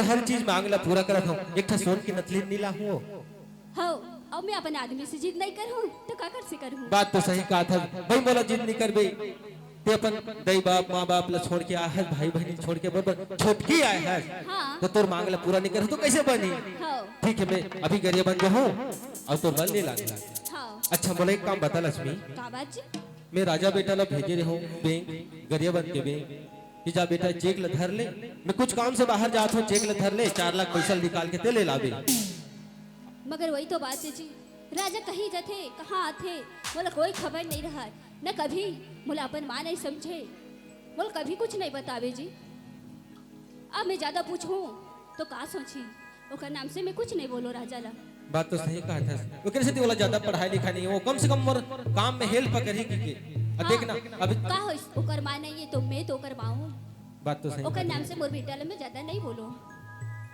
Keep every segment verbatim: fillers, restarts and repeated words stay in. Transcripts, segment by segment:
हर चीज मांग ला पूरा करत हूँ, एक ठा सोन के नथली नी लाहूँ। हव, अब मैं अपन आदमी से जिद नहीं करहूँ, तो काकर से करहूँ? बात तो सही कहा था भाई, मोला जिद नहीं करबे। ते अपन दई बाप, माँ बाप ला छोड़ के आए हस, भाई बहन छोड़ के, बरोबर छोटकी आए हस, हाँ। तो तोर मांग ला पूरा नहीं करहूँ, तो कैसे बनी? हव। ठीक है, मैं अभी गरियाबंद जाहूँ और तोर बर ले लाहूँ। हाँ। अच्छा, मोला एक काम बता लक्ष्मी। का बात जी? मैं राजा बेटा ला भेजे रहूँ बैंक, गरियाबंद के बैंक, कि जा बेटा चेक ला धर ले, मैं कुछ काम से बाहर जात हूँ, चेक ला धर ले, चार लाख पैसा निकाल के ते ले लाबे। मगर वही तो बात है जी, राजा कहीं जाथे, कहाँ आथे, मोला कोई खबर नहीं रहत, न कभी मोला अपन माँ नहीं समझे, मोला कभी कुछ नहीं बतावे जी। अब मैं ज्यादा पूछूं तो का सोची? ओकर नाम से मैं कुछ नहीं बोलो राजा ला। बात तो सही कहा था। ओकरे सेती ओला ज्यादा पढ़ाई लिखाई नहीं हो, कम से कम मोर काम में हेल्प करही की के। अब हाँ, देख ना, अभी का होइस? ओकर माँ नहीं है तो मैं तो ओकर माँ हूँ। बात तो सही ओकर कहा नाम था। से मोर बेटा ला मैं ज्यादा नहीं बोलो।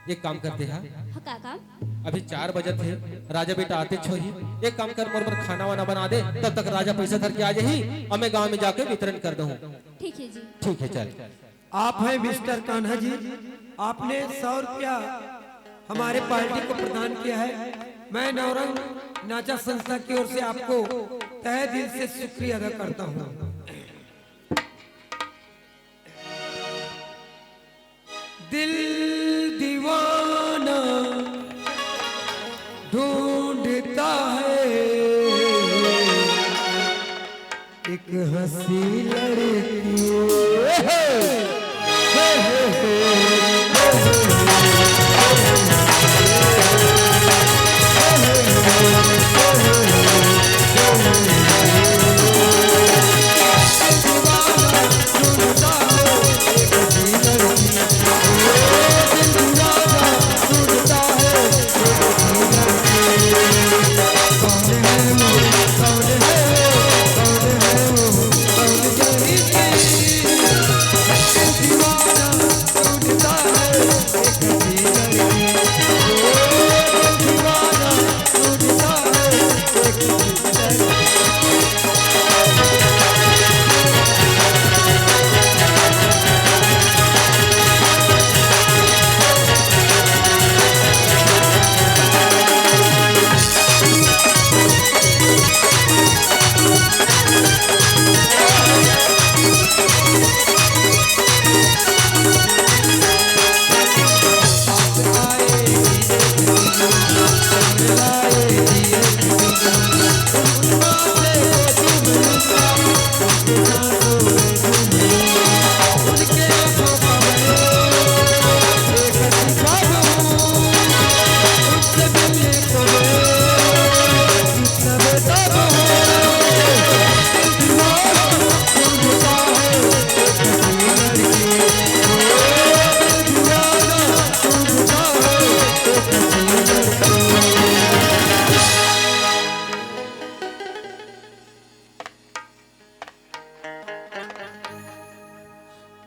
एक काम करते हैं, हाँ, का काम? अभी चार बजत हे, राजा बेटा आते छोही। एक काम कर, मोर बर खाना वाना बना दे, तब तक राजा पैसा धर के आ जाही और मैं गांव में जाके वितरण कर दूँ। ठीक है जी। ठीक है, चल। आप हैं मिस्टर कान्हा जी, आपने सौ रुपया हमारे पार्टी को प्रदान किया है। मैं नौरंग नाचा संस्था की ओर से आपको तहे दिल से शुक्रिया अदा करता हूँ। दिल दीवाना ढूंढता है एक हंसी लड़की।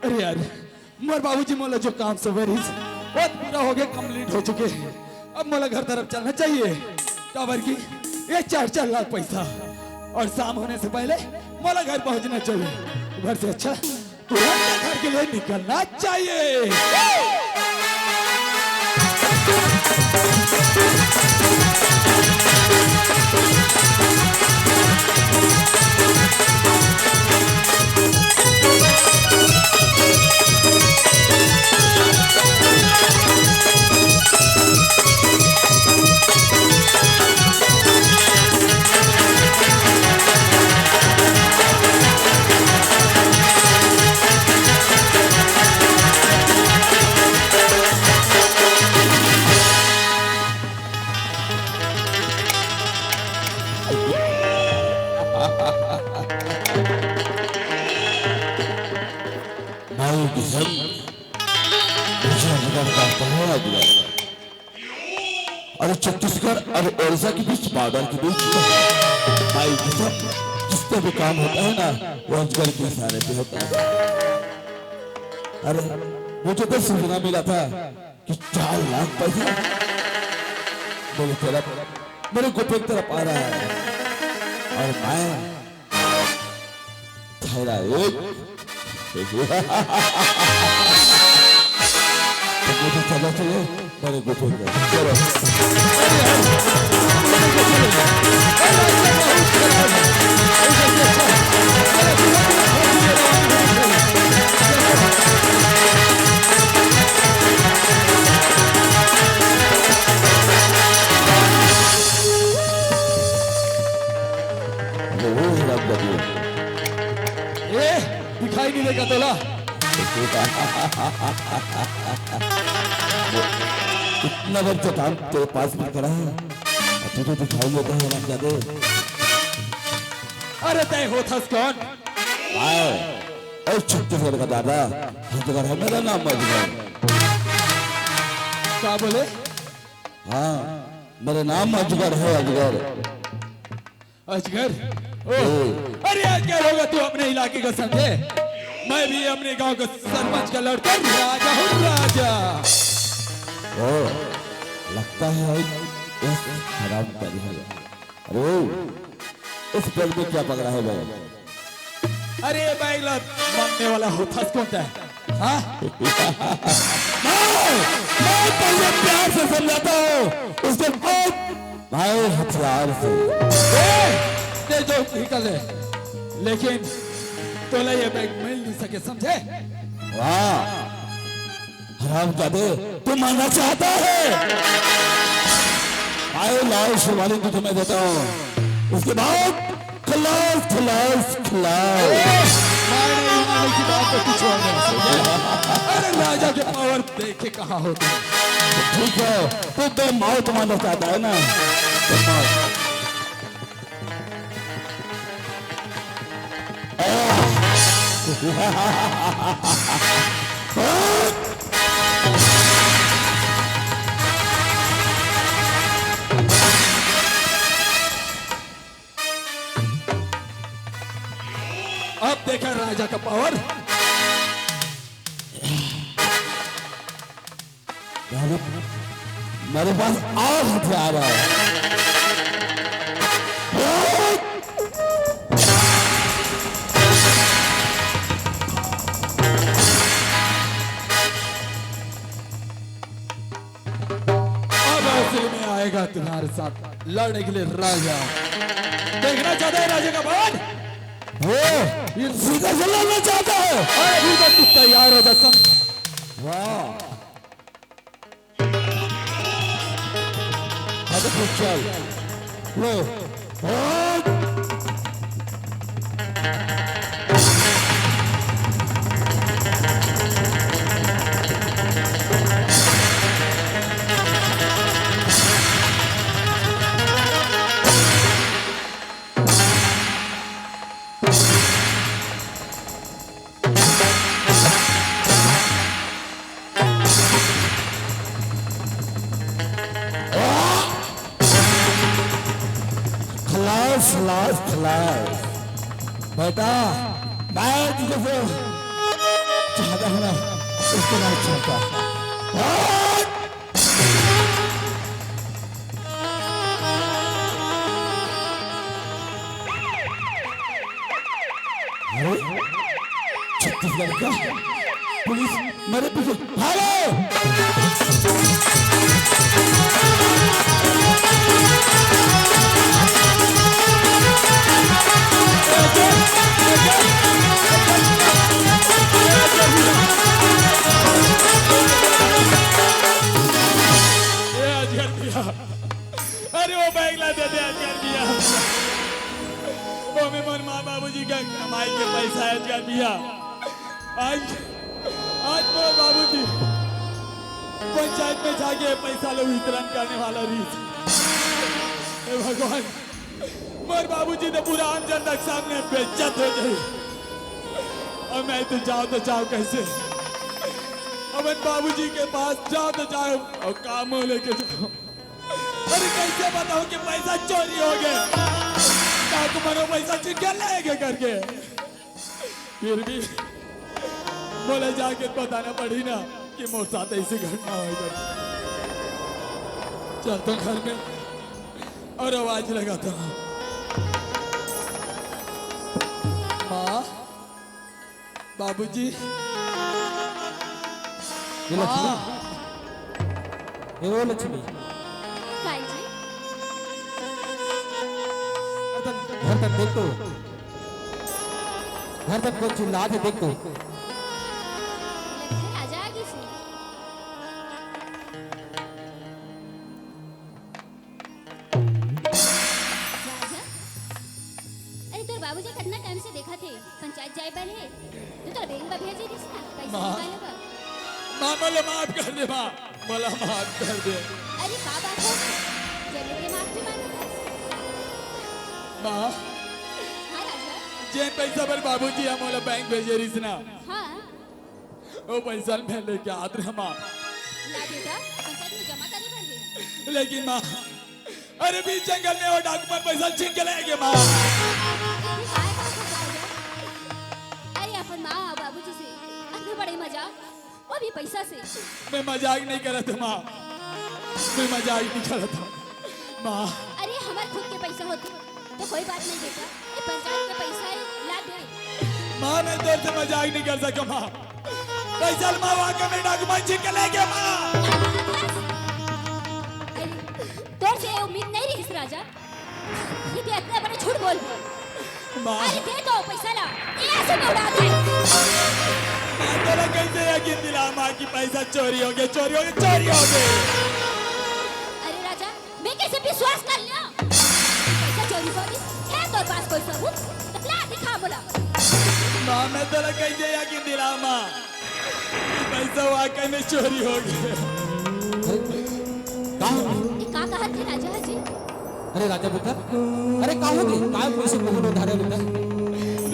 अरे यार, मोर बाबूजी मोला जो काम सौंपे रहिस, वो पूरा हो गया, कंप्लीट हो चुके हैं। अब मोला घर तरफ चलना चाहिए, काबर कि ये चार चार लाख पैसा और शाम होने से पहले मोला घर पहुंचना चाहिए। घर से अच्छा तुरंत घर के लिए निकलना चाहिए। भाई किशन, मुझे अजगर का पहला दिया। अरे, छत्तीसगढ़ और उड़ीसा के बीच, बॉर्डर के बीच, भाई किशन, जितना भी काम होता है ना, वो अजगर के इशारे पे होता है। अरे, मुझे तो सूचना मिला था कि चार लाख पैसा मेरी तरफ, मेरे गुफे की तरफ आ रहा है और मैं थैला एक तो मुझे चलना चाहिए, मेरे गुस्से में। चलो। अरे यार, अरे वो हरामजादी। ए, दिखाई नहीं देगा तोला? इतना बड़ा चट्टान तेरे पास में खड़ा है, और तुझे दिखाई देता है, हरामजादे? अरे, तय होथस कौन? आए, ए छत्तीसगढ़ का दादा, अजगर है मेरा नाम, अजगर। क्या बोले? हाँ, मेरा नाम अजगर है, अजगर। अजगर? ओ, ओ। अरे, अजगर होगा तू अपने इलाके का, समझे? मैं भी अपने गांव का सरपंच का लड़का, राजा हूँ, राजा। ओ, लगता है इस हराम का भी है। अरे, इस पेड़ में क्या पकड़ा है भाई? अरे, बैग ला मांगने वाला होथस कौन है? हाँ? मैं, मैं पहले प्यार से समझाता हूँ, उसके बाद भाई हथियार से। ए, दे दो, निकल ले। लेकिन तोला ये बैग मिल नहीं सके, समझे? वाह, हरामजादे, तू मरना चाहता है? आए, लाओ, शिवालिक तुझे मैं देता हूँ। उसके बाद खलास, खलास, खलास। मारने ही मारने की बात तो कुछ और नहीं, समझे? अरे, राजा के पावर देखे कहाँ होते हैं। ठीक है, तू तो मौत मारना चाहता है ना? तो मौत। अब देखा राजा का पावर। मेरे, मेरे पास और हथियार है। अब असली में आएगा तुम्हारे साथ लड़ने के लिए राजा। देखना चाहता है राजा का बाण? वो ये सीधा से लड़ना चाहता है। अरे, अभी तो तू तैयार हो जा, सम- वाह। अरे, चल। लो। खलास, खलास, खलास। बेटा, मैं तुझे ज्यादा है ना, उसको नहीं छोड़ता। अरे, छत्तीसगढ़ का पुलिस मेरे पीछे, भागो! ए, अजगर भैया, अरे वो बैग ला दे दे, अजगर भैया। वो में मोर माँ बाबूजी का कमाई के पैसा है, अजगर भैया। आज, आज मोर बाबूजी पंचायत में जाके पैसा लो वितरण करने वाला रहिस। हे भगवान, मोर बाबूजी तो पूरा आम जनता के सामने बेइज्जत हो जाई। अब मैं तो जाओ तो जाओ कैसे? अपन बाबूजी के पास जाओ तो जाओ और काम लेके जाओ। अरे कैसे बताओ कि पैसा चोरी हो गया? काकू मनो पैसा चुरा के ले गए करके। फिर भी बोले जाके बताना पड़ी ना कि मोर साथ ऐसी घटना हो गई। चल तो घर में और आवाज लगाता हूँ। माँ, बाबूजी। ये लक्ष्मी। माँ। ए ओ लक्ष्मी, काई जी? घर तक, घर तक देख तो, घर तक कोई चिल्लात हे, देख तो। लगथे राजा आगे से। राजा, अरे तोर बाबूजी कतना टाइम से देखत हे, पंचायत जाए बर हे, तो तोर बैंक में भेजे दिस ना, पैसा माँ। निकाले बर। माँ, मोला माफ कर दे, माँ, मोला माफ कर दे। अरे का बात हो गई? जेने ते माफ भी मांगत हस। माँ, हाँ राजा। जेन पैसा बर बाबूजी ह मोला बैंक भेजे रिस ना। हाँ। ओ पैसा ल मैं लेके आत रहे माँ। ला बेटा, पंचायत में जमा करे बर हे। लेकिन माँ, अरे बीच जंगल में वो डाकू मन पैसा छीन के ले गे माँ। अरे काय बात हो गया? अरे अपन माँ अउ बाबूजी से अतना बड़े मजाक, वो भी पैसा से। मैं मजाक नहीं करत हूँ माँ, मैं मजाक नहीं करत हूँ माँ। अरे हमार खुद के पैसा होते तो कोई बात नहीं बेटा, ये पंचायत के पैसा है, ला दे। माँ, मैं तोर से मजाक नहीं कर सको माँ। पैसा ल माँ, वाकई में डाकू मन छीन के ले गे माँ। अरे, तोर से ये उम्मीद नहीं रहिस राजा, ये तो इतना बड़ा झूठ बोल। माँ। अरे दे तो पैसा ला, ये ऐसे में उड़ा दे। माँ, तोला कैसे यकीन दिला माँ कि पैसा चोरी हो गया, चोरी हो गया, चोरी हो गया? अरे राजा, मैं कैसे विश्वास कर लिया? पैसा चोरी हो गई? है तोर पास कोई सबूत? तो ला दिखा मोला। माँ, मैं तोला कैसे यकीन दिला माँ? पैसा वाकई में चोरी हो गया। अरे, का हो गया? ये का कहत हे राजा जी? अरे राजा बेटा, अरे का हो गया? काय पैसे मुंह में उधारे बेटा?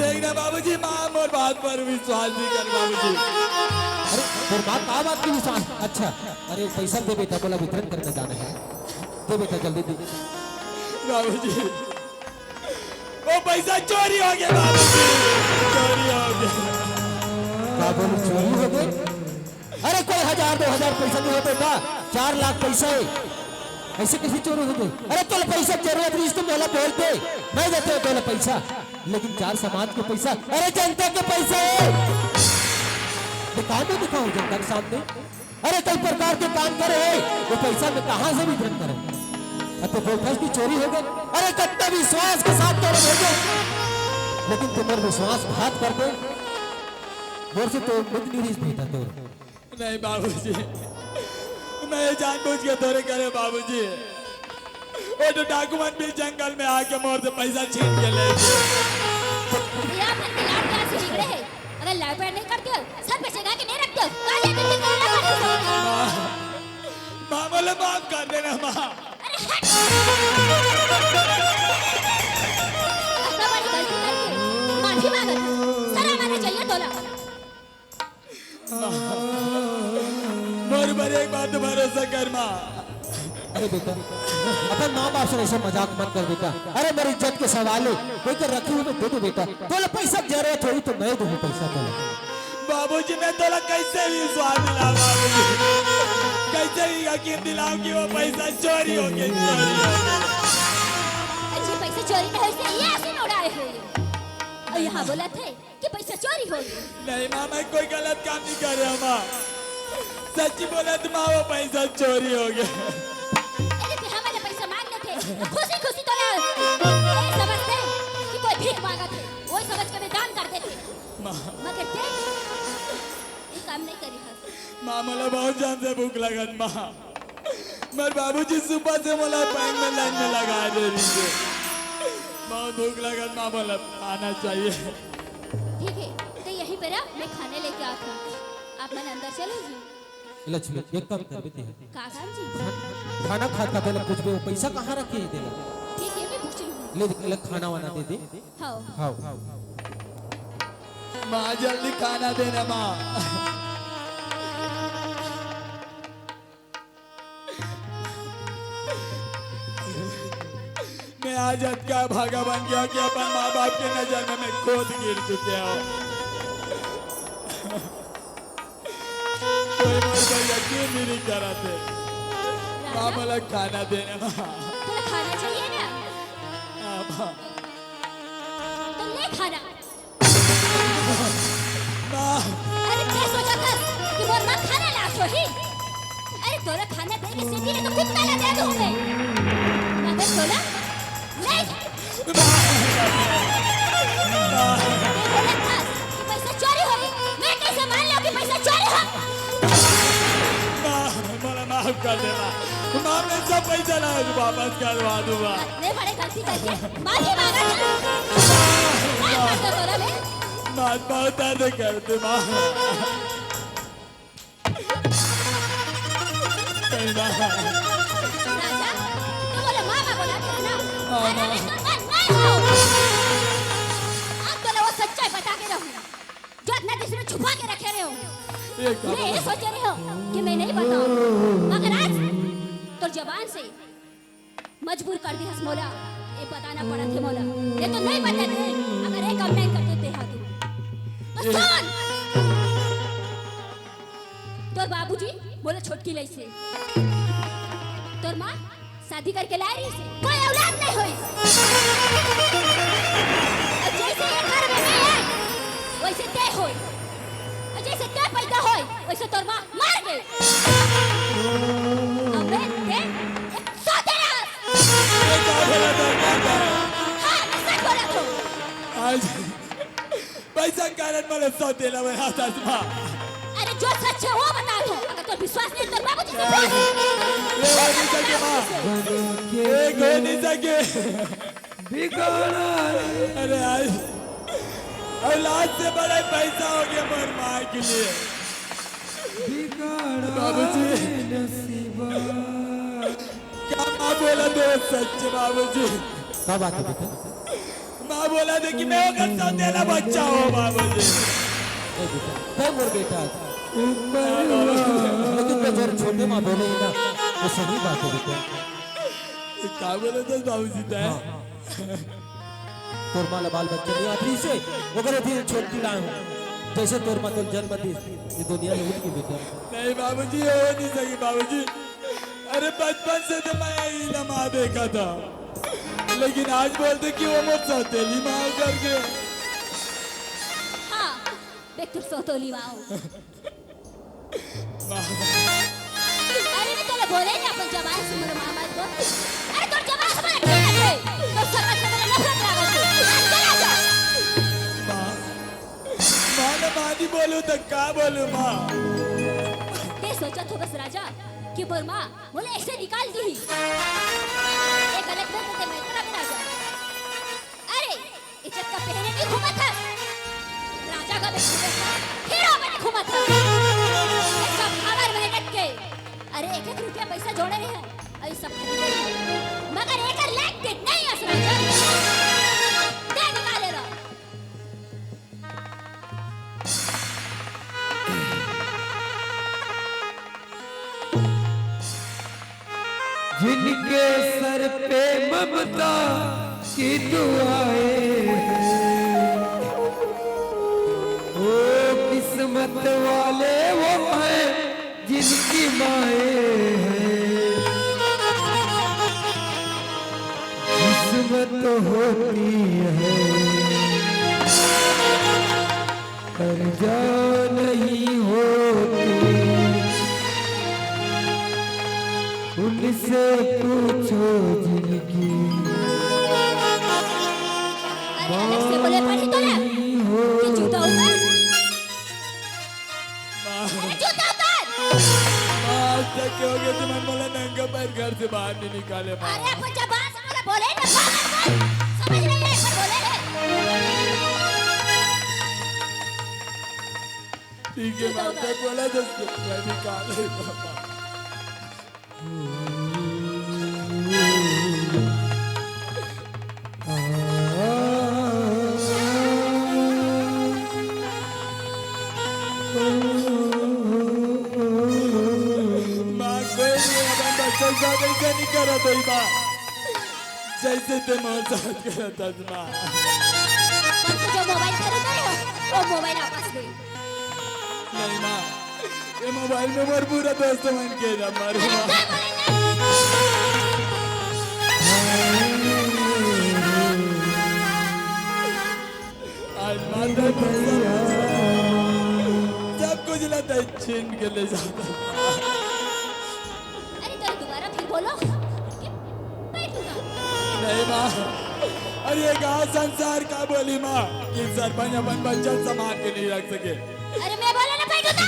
देख ना बाबूजी, माँ मोर बात पर विश्वास नहीं कर बाबूजी। अरे तोर बात, का बात की विश्वास? अच्छा, अरे पैसा दे बेटा, बोला वितरण करने जाना है, दे बेटा जल्दी दे। बाबूजी, वो पैसा चोरी हो गया बाबूजी, चोरी हो गया। का बोलू, चोरी हो गया? अरे कोई हजार दो हजार पैसा नहीं होते का? चार लाख पैसा है, ऐसे कैसे चोरी हो गया? अरे तोला पैसा जरूरत रहिस तो मोला बोलते, मैं देते तोला पैसा, लेकिन चार समाज के पैसा, अरे जनता के पैसा है, दिखाओ तो दिखाओ जनता के सामने। अरे कई प्रकार के काम करे हे, वो पैसा में कहाँ से वितरण करे? अब तो बोलथस कि चोरी हो गए। अरे कतना विश्वास के साथ तोला भेजे, लेकिन तोर विश्वासघात कर दे, मोर से तो उम्मीद नहीं रहिस बेटा तोर। नहीं बाबूजी, मैं ये जानबूझ के थोड़े करे बाबूजी। वो तो डाकू मन भी जंगल में आके मोर से पैसा छीन के ले गए। ये अपन के लाड़ प्यार से बिगड़े है। अगर लाड़ प्यार नहीं करते हो, सर पे चढ़ा के नहीं रखते हो, तो आज ये दिन की कहानी नहीं होती। माँ, माँ, बोले माफ कर देना माँ। अरे हट! इतना बड़ी गलती करके माफी मांगत है। शर्म आना चाहिए तोला। मोर ऊपर एक बात भरोसा कर माँ। अरे बेटा, अपन माँ बाप से ऐसे मजाक मत कर बेटा। अरे मोर इज्जत के सवाल है, कोई कर रखी हुई तो दे दे बेटा। तोला पैसा जरूरत होई तो मैं दूँ पैसा तोला। बाबूजी, मैं तोला कैसे विश्वास दिला बाबूजी, कैसे भी यकीन दिलाऊं कि वो पैसा चोरी हो गया, चोरी हो गया। अच्छा, पैसा चोरी नहीं होइस, ये ऐसे में उड़ाए हो। और यहाँ बोला थे कि पैसा चोरी हो गया। नहीं माँ, मैं कोई गलत काम नहीं कर रहा माँ, सच्ची बोला तो माँ, वो पैसा चोरी हो गया। अरे ते हमारे पैसा मांग लेते तो खुशी खुशी तो ना ये समझते कि कोई भीख मांगा थे, वो समझ के मैं दान कर देते। माँ। मगर ते ये काम नहीं करी हस। माँ, मोला बहुत जान से भूख लगत माँ। मोर बाबूजी सुबह से मोला बैंक में लाइन में लगा दे रही है। बहुत भूख लगत माँ, मोला खाना चाहिए। ठीक है, तो यहीं पे रह, मैं खाने लेके आती हूँ। आप मन अंदर चलो जी। लक्ष्मी, एक काम कर बेटी। का काम जी? खाना खात खात तेला पूछबे, वो पैसा कहाँ रखे है तेला? ठीक है, मैं पूछ लूँगी। ले, ले खाना वाना दे दे। हाँ। हाँ। माँ, जल्दी खाना देना माँ। मैं आज अतका भागा बन गया कि अपन माँ बाप के नजर में मैं खुद गिर चुके हूँ। कोई मोर पर यकीन भी नहीं करा थे। माँ, राजा? मोला खाना देना माँ। तोला खाना चाहिए ना? हाँ, माँ। तो ले खाना। माँ। अरे, ते सोचत हस कि मोर माँ खाना लात होही? ए, तोला खाना दे के सेती ले तो कुत्ता ला दे दूं मैं। मगर तोला नहीं। तैं बोलत हस कि पैसा चोरी होगे, मैं कैसे मान लूं कि पैसा चोरी हो? माँ, मोला माफ कर दे माँ। माँ, मैं सब पैसा ला वापस करवा दूंगा। इतने बड़े गलती करके माफी मांगा था। माफ कर दो तोला मैं। माँ, बहुत दर्द करते माँ। राजा, तैं मोला माँ, माँ बोलत हस ना? हाँ, अरे, माँ। मैं तोर माँ नहीं हूँ। अब तोला वो सच्चाई बता के रहूँ, जो इतना दिन से मैं छुपा के रखे रहे हूँ। ये का मैं ये बात? सोचे रहे हूँ कि मैं नहीं बताऊँ, मगर आज तोर जबान से मजबूर कर दिहस मोला, ये बताना पड़त हे मोला, नहीं तो नहीं बताते। अगर ये काम नहीं करते ते हा तू। तो ए- सुन, तोर बाबूजी मोला छोटकी लइसे, तोर माँ शादी करके लाए रहिसे, कोई औलाद नहीं होइस। और जैसे ये घर में मैं आई, वैसे ते होई। और जैसे ते पैदा होई, वैसे तोर माँ मर गई। अबे ते एक सौतेला हस। ये का बोला था, क्या था? हाँ, मैं सच बोलत हूँ। आज पैसा कारण मोला सौतेला बनावत हस माँ। अरे जो सच है वो बता दो। अगर तोर विश्वास नहीं तो बाबूजी से पूछ। ये हो नहीं सके माँ। ये हो नहीं सके। अरे आज औलाद से बड़ा पैसा हो गया मोर माँ के लिए। बाबूजी। का माँ बोलत हे सच बाबूजी? का बात है बेटा? माँ बोलत हे कि मैं ओकर सौतेला बच्चा हूँ बाबूजी। ए बेटा, तैं मोर बेटा हस। लेकिन तैं तोर छोटे माँ बोले ही ना, वो सही बात है बेटा। का बोलत हस बाबूजी तैं? हाँ। तोर माँ ला बाल बच्चा नहीं आत रहिसे, ओकरे सेती छोटकी लाए हूँ। जैसे तोर माँ तोला जन्म दिस, ये दुनिया ले उठ के बेटा। नहीं बाबूजी, ये हो नहीं सके बाबूजी। अरे बचपन से तो मैं यही लम्हा देखा था, लेकिन आज बोलते कि वो मोर सौतेली माँ करके। हाँ, देख तोर सौतेली माँ हो। माँ। अरे मैं तोला बोले ना अपन जबान से मोला माँ मत बोल। अरे तोर जबान से मोला ठीक है। तोर शक्ल से मोला नफरत लागत हे। आज चला जा। माँ, माँ ने माँ नहीं बोलूँ तो का बोलूँ माँ? तैं सोचत होगस राजा कि मोर माँ मोला ऐसे निकाल दिही। ये गलत बोल देते मैं इतना भी राजा। अरे, इज्जत का पहरे नहीं घूमत हस। राजा का भी घूमत हस, हीरो बने घूमत हस। ये सब हमर मेहनत के। अरे, एक एक रुपया पैसा जोड़े रहे हैं, अभी सब खरीदे रहे हैं। मगर एकर लायक ते नहीं हस राजा। दे निकाले रहो। जिनके सर पे ममता की दुआएं हैं, वो किस्मत वाले वो हैं जिनकी माएं हैं। किस्मत होती है, कर्जा नहीं होती, उनसे पूछो जिनकी। अरे, अलग से बोले पड़ी तो ना। नहीं होती। जूता उतार। अरे, जूता उतार। आज तक के हो गए तुमन मोला नंगा पैर घर से बाहर नहीं निकाले माँ। अरे, अपन जबान से बोले, बोले ना, बार बार बोल। समझ नहीं है, पर बोले है। ठीक है, जूता माँ, उतार। तक बोला तो मैं निकाले पापा। माँ, कोई नहीं, अपन बच्चों के साथ ऐसे नहीं करत होई, माँ। जैसे ते मोर साथ करत हस, माँ। परसों जो मोबाइल खरीदे रहे हो, वो मोबाइल वापस दे। नहीं, माँ। ये मोबाइल में मोर पूरा दोस्त मन के नंबर है, माँ। आज माता सब कुछ ला तैं छीन के ले जाता। ये गांव संसार का बोली माँ कि सरपंच अपन बच्चा समाज के नहीं रख सके। अरे मैं बोला ना बैठो ता।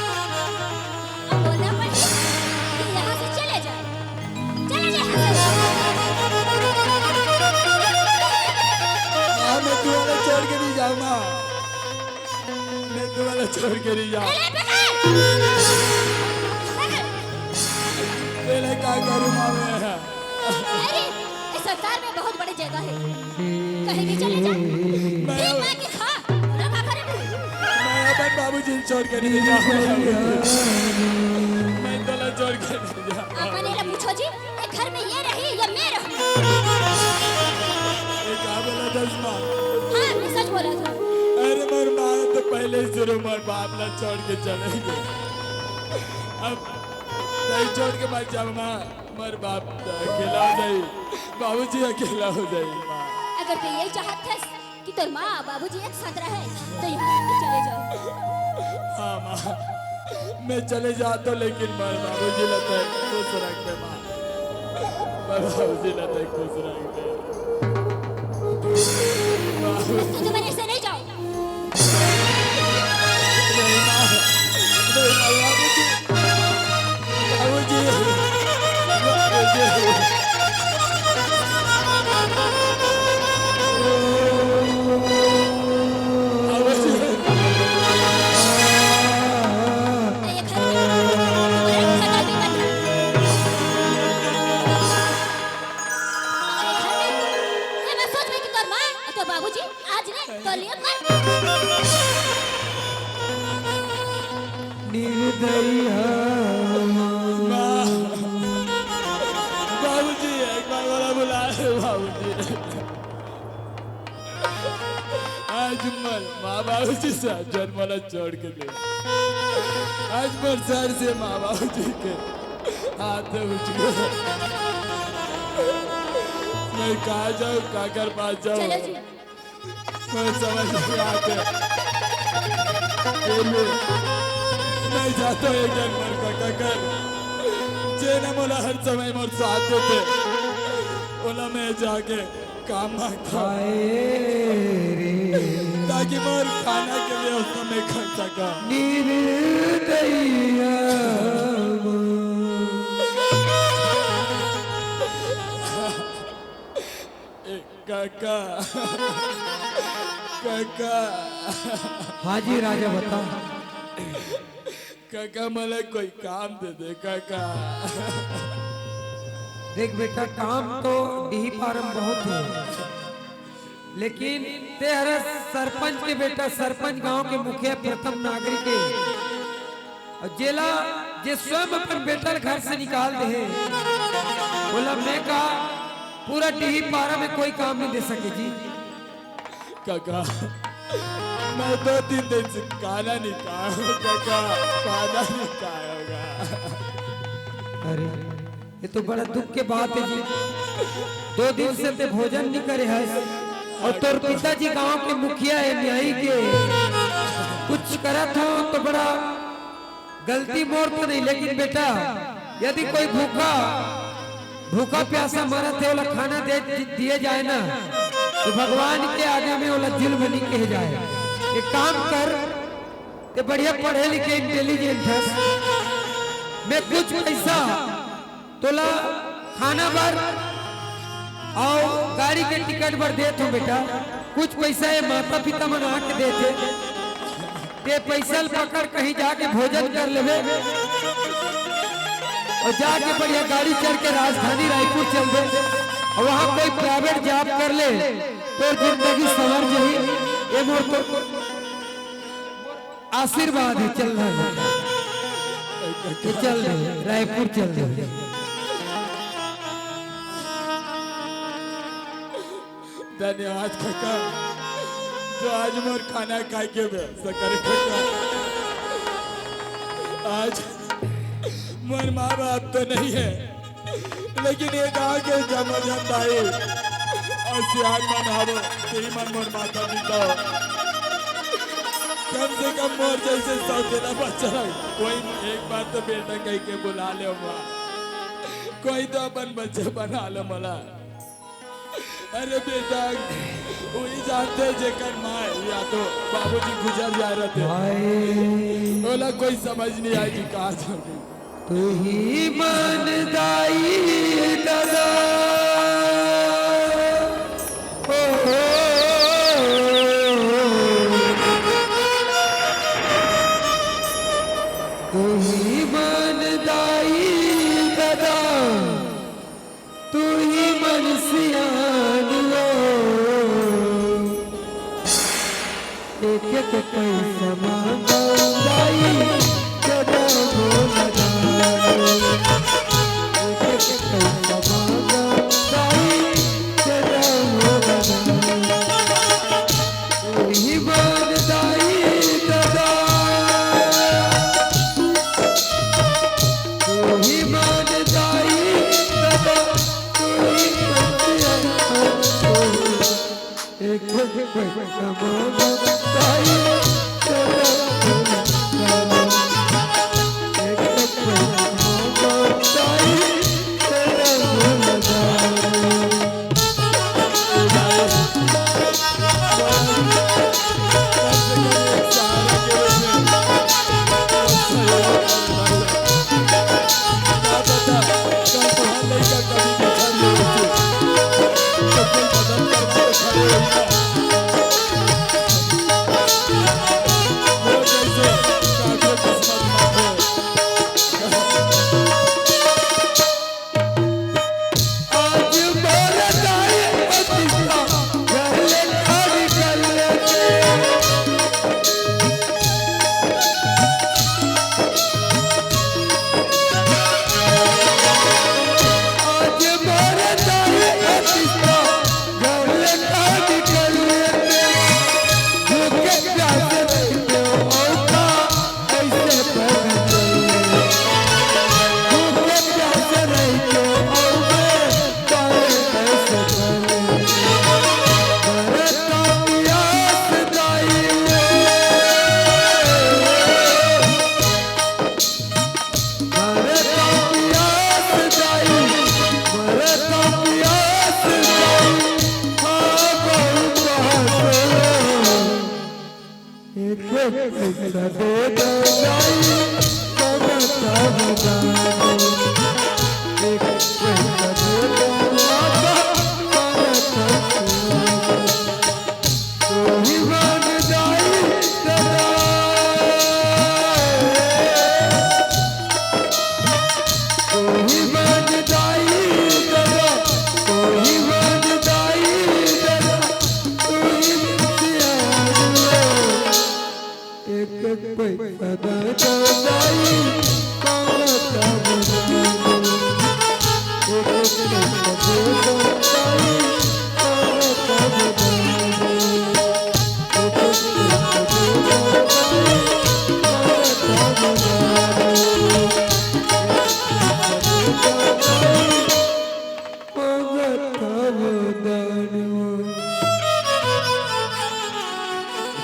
अब बोलना पड़े कि यहाँ से चले जाए। चले जाए यहाँ से। माँ, मैं तुम्हारा छोड़ के नहीं जाऊंगा। मैं तुम्हारा छोड़ के नहीं जाऊंगा। अरे, पकड़! पकड़! तेरे क्या करूँ माँ मैं? अरे, इस संसार में बहुत बड़ी जगह है, कहीं भी चले जा। मैं फिर मार के खा, ना खा करे। मैं अपन बाबूजी छोड़ के नहीं जाऊंगा। मैं तोला छोड़ के नहीं जाऊंगा। अपन एला पूछो जी, ये घर में ये रही या मैं रहूं? ये क्या बोला दस माँ? हाँ, मैं सच बोला था। अरे मोर माँ तो पहले ही शुरू मोर बाप ला छोड़ के चले गए। अब नहीं छोड़ के मत जाओ माँ। मोर बाप तो अकेला हो जाई, बाबूजी अकेला हो जाई माँ। अगर तैं यही चाहत हस कि तोर माँ बाबूजी एक साथ रहे, तो यहाँ से चले जाओ। हाँ माँ, मैं चले जाता हूँ, लेकिन मोर बाबूजी ला तैं खुश रख दे माँ। मोर बाबूजी ला तैं खुश रख दे। बाबू- तुम ऐसे नहीं जाओ। ये मत सोच में कि तोर माँ और तोर बाबूजी आज ले तो लियो कर। निर्दयी हम। माँ, बाबूजी, एक बार मोला बुला ले, बाबूजी। आज मोर माँ बाबूजी से जन्म वाला छोड़ के दे। आज मोर सर से माँ बाबूजी के हाथ उठ गया। मैं कहाँ जाऊँ, काकर पास जाऊँ? चलो जी। मैं समझ नहीं आते। फिर भी मैं जाता हूँ एक जन मर का काकर। जे ना मोला हर समय मोर साथ देते। ओला मैं जाके काम मांगता हूँ। हाय रे। ताकि मोर खाना के व्यवस्था मैं कर सका। निर्दयिया। ए, काका। काका। हाँ जी राजा, बता। काका, मोला कोई काम दे दे, काका। देख बेटा, काम तो डीही पारम बहुत है, लेकिन तैं हर सरपंच के बेटा, सरपंच गांव के मुखिया, प्रथम नागरिक है, और जेला, जे स्वयं अपन बेटा ल घर से निकाल दे हे, ओला मैं का पूरा डीही पारा में कोई काम नहीं दे सके जी। काका, मैं दो तीन दिन से खाना नहीं खाया हूँ, काका, खाना नहीं खाया होगा। अरे, ये तो बड़ा दुख के बात है जी। दो दिन से तैं भोजन नहीं करे हस, और तोर पिताजी गांव के मुखिया है, न्यायिक है, कुछ करत हो तो बड़ा गलती मोर तो नहीं, लेकिन बेटा, यदि कोई भूखा, भूखा प्यासा मरत है, ओला खाना दे दि-, दिए जाए ना, तो भगवान के आगे में ओला जुल्म नहीं कहे जाए। एक काम कर, तैं बढ़िया पढ़े लिखे, intelligent हस, मैं कुछ पैसा तोला खाना बर अउ गाड़ी के टिकट बर देत हूँ बेटा, कुछ पैसा ये माता पिता मन आके देथे, ते पैसा ल पकड़ कहीं जाके भोजन कर लेबे अउ जाके बढ़िया गाड़ी चढ़ के राजधानी रायपुर चलबे अउ वहाँ कोई private job कर ले। तोर जिंदगी संवर जही, ये मोर तो आशीर्वाद हे। चल रहा है, ये चल रहे, रायपुर चल रहे। धन्यवाद कका, जो आज मोर खाना खाए के व्यवस्था करे कका। आज मोर माँ बाप तो नहीं है, लेकिन ये गाँव के जम्मो झन दाई अउ सियान मन हवो, तेही मन मोर माता पिता हो। कम से कम मोर जैसे सौतेला बच्चा ला कोई एक बार तो बेटा कह के बुला ले माँ, कोई तो अपन बच्चा बना ले मला। अरे बेटा, वही जानते जेकर माँ या तो बाबूजी गुजर जा रहते, ओला कोई समझ नहीं आएगी कहाँ जाऊंगी। तू ही मन दाई ददा, ओ हो, तू ही मन दाई ददा, तू ही मन सियान हो। एक एक पैसा मांगो दाई, जदा हो लगा। एक एक पैसा मांगो दाई, जदा हो लगा। तू ही मन दाई ददा, तू ही मन दाई ददा, तू ही मन सियान हो। एक एक पैसा मांगो दाई, तेरा भला जाने। एक एक पैसा मांगो दाई, तेरा भला जाने।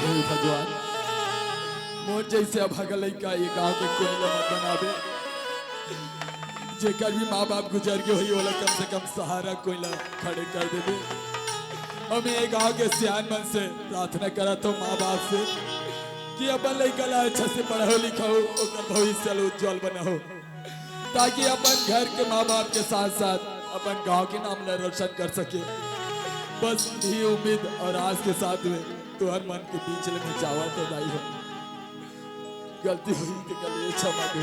हे भगवान, मोर जैसे अभागा लइका ये गांव के कोई ला मत बनाबे। जेकर भी माँ बाप गुजर गे होही, ओला कम से कम सहारा कोई ला खड़े कर देबे। हम ये गांव के सियान मन से प्रार्थना करत हो माँ बाप से कि अपन लइका ला अच्छा से पढ़ाओ लिखाओ, ओकर भविष्य ला उज्जवल बनाओ। ताकि अपन घर के माँ बाप के साथ साथ अपन गांव के नाम ला रोशन कर सके। बस यही उम्मीद और आस के साथ में तुहर मन के बीच ले मैं जावत हो दाई हो। गलती होही ते के लिए क्षमा दे।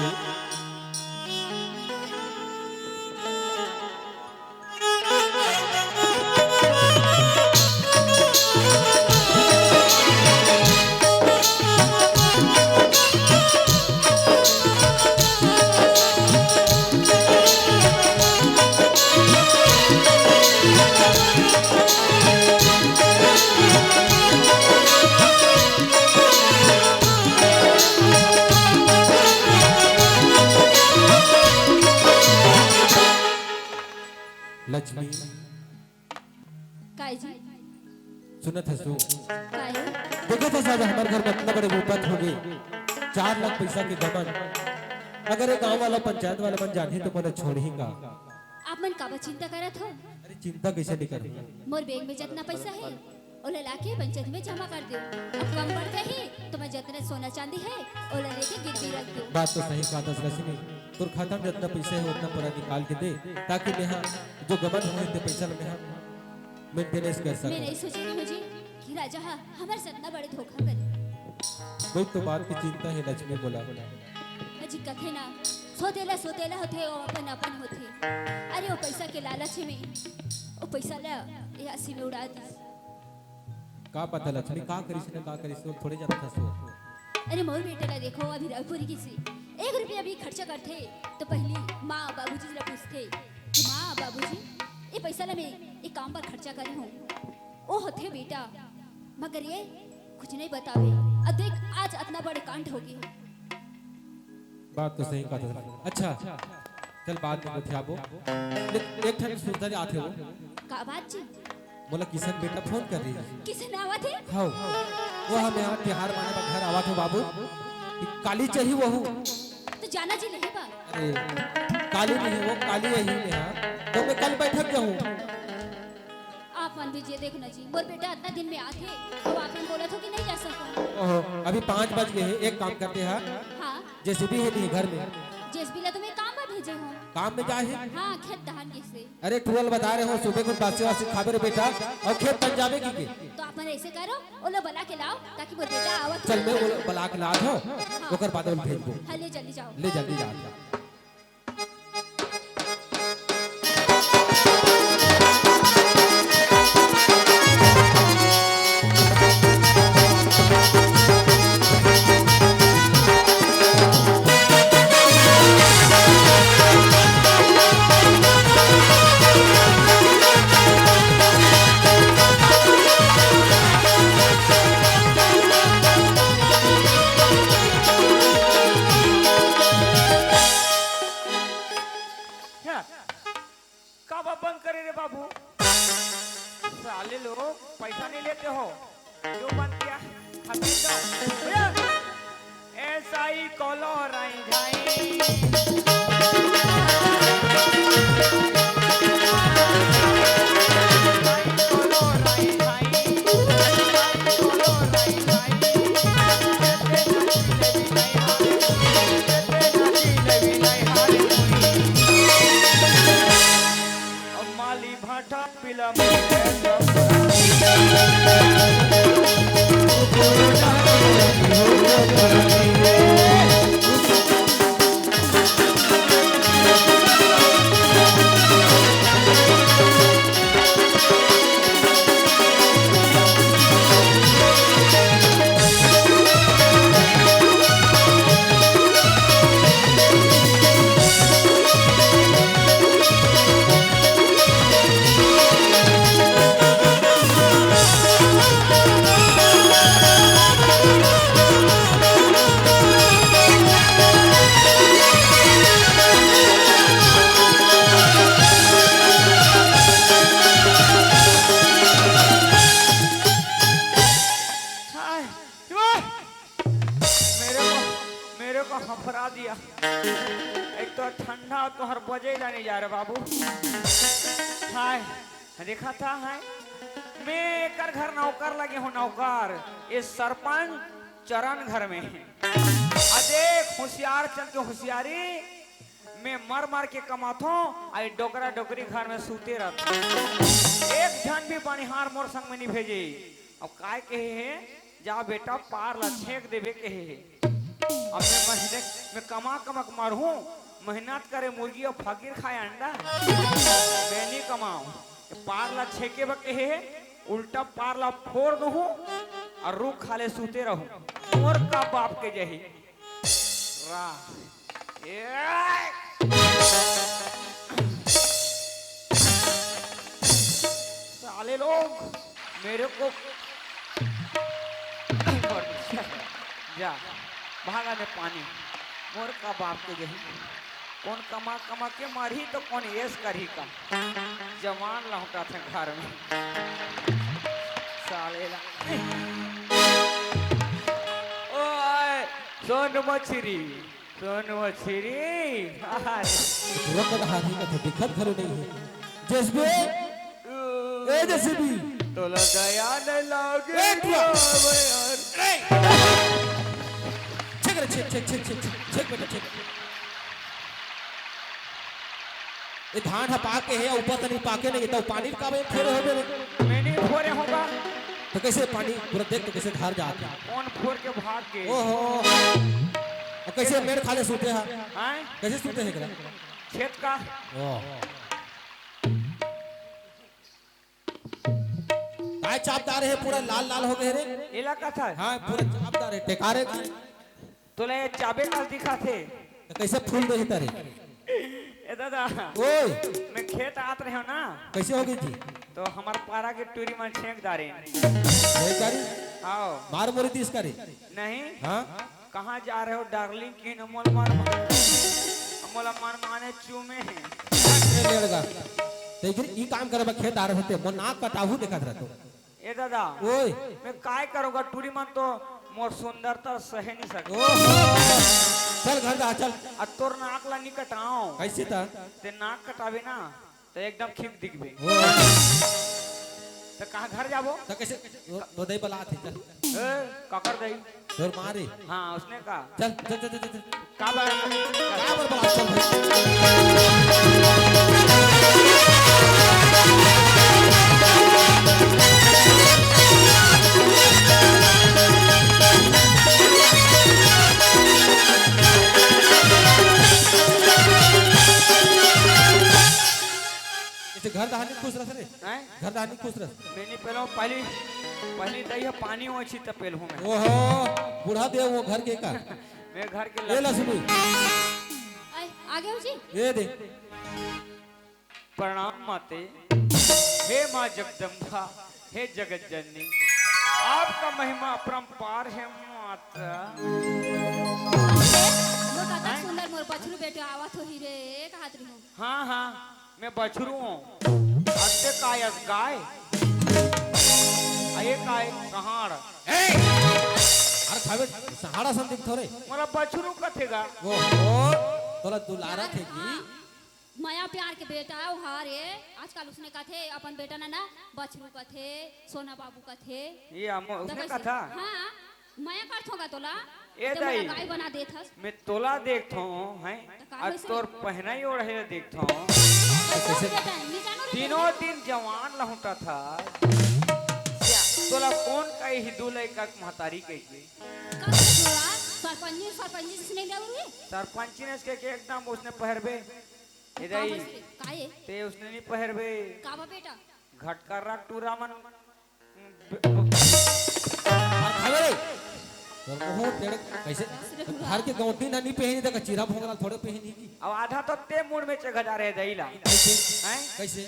जी। सुनत हस तू? काहे? देखत हस, आज हमर घर में अतना बड़े विपत हो गे, चार लाख पैसा के गबन। अगर ये गांव वाला, पंचायत वाला मन जानही तो मोला छोड़ही का? आप मन काबर चिंता करत हो? अरे, चिंता कइसे नइ करहूं? मोर बैंक में जतना पैसा हे, ओला लाके पंचायत में जमा कर देव। अब कम बढ़ जाही तो मैं जतना सोना चांदी हे, ओला लेके गिरवी रख देव। बात तो सही कहत हस लक्ष्मी, तोर खाता में जतना पैसा हे, ओतना पूरा निकाल के दे, ताकि मेहा जो गबन होहे ते पैसा ल मेहा maintenance कर सकंव। मैं नइ सोचे रहेंव जी कि राजा ह हमर से अतना बड़े धोखा करे। वही तो बात के चिंता हे लक्ष्मी, मोला। अजी कथे ना, सोतेला सोतेला होथे, ओ अपन अपन होथे। अरे, ओ पैसा के लालच में ओ पैसा ला ए असी में उड़ा दिस। का पता लक्ष्मी का करिस न का करिस, वो थोड़े जानत हस वो। अरे मोर बेटा ला देखो, अभी रईपुर गिस हे, एक रुपया भी खर्चा करथे तो पहिली माँ बाबूजी ला पूछथे कि माँ बाबूजी, ये पैसा ला मैं ये काम पर खर्चा करे हूँ। ओ होथे बेटा, मगर ये कुछ नइ बतावे। अब देख, आज अतना बड़े कांड हो गे। बात तो सही कहत हस। अच्छा, चल बाद में गोठियाबो। ले, एक ठन सुविधा आत हे वो। का बात जी? मोला किशन बेटा फोन कर रही हे। किशन आवत हे? हव। वो हमें यहाँ तिहार माने बर घर आवत हे बाबू। कि काली चाही वहू। तो जाना जी नहीं बा। अरे, काली नहीं, वो काली यही में हाँ। तो मैं कल बैठक जाऊँ। आप मन भी जे देखो ना जी, मोर बेटा अतना दिन में आथे, अब आप मन बोलत हो कि नहीं जा सकूं। ओहो, अभी पाँच बज गे हे, एक काम करते हैं। हाँ। जेसीबी हे नहीं घर में? जेसीबी ला तो मैं काम में भेजे हूँ। काम में जाए हे? हाँ, खेत दहान गिस हे। अरे, टुअल बता रहे हो, सुबह कुछ बासी वासी खाबे रे बेटा, और खेत बन जावे की के? तो आप मन ऐसे करो, ओला बला के लाओ, ताकि मोर बेटा आवत चल, हो। मैं ओला बला के लात हूँ, हाँ। ओकर बाद ओला भेजबो। हाँ, ले जल्दी जाओ। ले जल्दी जाओ। क्या? काबर बंद करे रे बाबू? साले लोग पैसा नहीं लेते हो, क्यों बंद किया? हमें तो भैया, ऐसा ही कॉलो राई झाई। माली भाटा पिला हाय, मेरे को, मेरे को हफरा दिया। एक तो ठंडा, तोहर बजे जाने जा रहे बाबू। हाय, देखा था, हाय, मैं एकर घर नौकर लगे हूँ, नौकर। ये सरपंच चरण घर में है। आ देख, होशियार चल के होशियारी, मैं मर मर के कमाथों, आई डोकरा डोकरी घर में सूते रहत। एक झन भी बनिहार मोर संग में नहीं भेजे। अब काय कहे हे, जा बेटा, पार ला छेक देबे कहे हे। अब मैं महीने में कमा कमा के मरहूं, मेहनत करे मुर्गी और फकीर खाए अंडा, मैं नहीं कमाऊं। पार ला छेके बर कहे हे, उल्टा पार ला फोड़ दूं और रूख खा ले सूते रहूं। मोर का बाप के जही। रा-, ए! साले लोग, मेरे को जा, भागा ने पानी। मोर का बाप के जही। कौन कमा कमा के मारही तो कौन ऐश करही का। जवान लौटा थे घर में। साले ला। ओ आय, सोन मछरी, सोन मछरी। अरे। तुरंत हाथी का तो दिक्कत घलो नहीं है। जेसीबी, ए जेसीबी। तोला दया नहीं लागे ए, टुआ। यार। छेक रे, छेक, छेक, छेक, छेक, छेक, छेक बेटा, छेक। ये धान ह पाके हे, ऊपर से नहीं पाके नहीं, तो पानी का बे फेर हो गए। मैं नहीं फोरे होगा। तो कैसे पानी पूरा देख, तो कैसे धार जात हे? कौन फोर के भाग के? ओहो। और कैसे मेड़ खाले सूते हा? हैं? कैसे सूते हे एकरा? खेत का। ओह। काय चापदार हे, पूरा लाल लाल हो गए रे। एला कथा। हाँ, पूरा चापदार हे, टेकारे का। तोला ये चाबे कस दिखत हे। तो कैसे फूल दे तारे? ए दादा, ओए। मैं खेत आत रहे हो ना। कैसे हो गई जी? तो हमार पारा के टूरी मन छेंक डारे। छेंक डारी? आओ। मार मोरी तीस करी। नहीं। हाँ? कहाँ जा रहे हो डार्लिंग की न मोल मन, मोला मन माने चूमे हे। ए लड़का, तो इधर ई काम करे बा खेत आ रहे थे, मोर नाक कटाहू देखत रहतो। ए दादा, ओए। मैं काय करूँगा, टूरी मन तो मोर सुंदरता सहे नहीं सके। ओहो। चल घर जा, चल। आ तोर नाक ला नहीं कटाओ। कैसे ता? ते नाक कटावे ना, तो एकदम खींच दिखबे। ओहो। तो कहाँ घर जाबो? तो कैसे? तो, तो दई बला थे, चल। ए, काकर दई? तोर मारे। हाँ, उसने कहा। चल, चल, चल, चल, चल। काबर? काबर बला, चल भाई। इसे घर दहानी खुश रह रे। हैं? घर दहानी खुश रह। मैंने पहले पहली, पहली दई है पानी ओछी त पेल हूँ मैं। ओहो, बूढ़ा दे वो घर के का। मैं घर के ये लक्ष्मी। लक्ष्मी। आय, आ गए हो जी? ये दे। प्रणाम माते। हे माँ जगदम्बा, हे जगत जननी, आपका महिमा अपरंपार है माता। मोर कतक हैं? सुंदर मोर बछरू बेटा आवत होही रे, कहत रही हूँ। हाँ, हाँ, मैं बछरू हूँ। अत्ते काय अस गाय? आ ये काय? सहाड़। ए! अरे खावे, सहाड़ा सन दिखथो रे। मोला बछरू कथेगा। वो, वो, तोला दुलारा थे की? मया प्यार के बेटा ओ हा रे, आजकल उसने कथे, अपन बेटा ना, ना, बछरू कथे, सोना बाबू कथे। ये अमो-, तो उसने कैसे? कथा? हाँ, मया करथों का तोला? ए तो मोला दाई, गाय बना देत हस। मैं तोला देखथों, हैं? तो का अउ वैसे? तोर पहनाई ओढ़े देखथों। तो कैसे? बेटा, नहीं जानो रे दिनों बेटा। दिन जवान लहुटा था। क्या? तोला कौन कही दू लइका के महतारी कही के? कब से तोला? सरपंची, सरपंची से नहीं जाऊ रे? सरपंची ने इसके के एकदम उसने पहरबे। ए का दाई, बस रे, काये? ते उसने नहीं पहरबे। का बा बेटा? घटका राख टूरा मन। अरे खावे रे। तोर को हो तेरे कैसे? बस रे टूरा। घर के गौंटी ना नहीं पहनी, देखा चीरा भोंगरा थोड़े पहनी की। अब आधा तो ते मूड़ में चघा जा रहे दईला। कैसे? हैं? कैसे?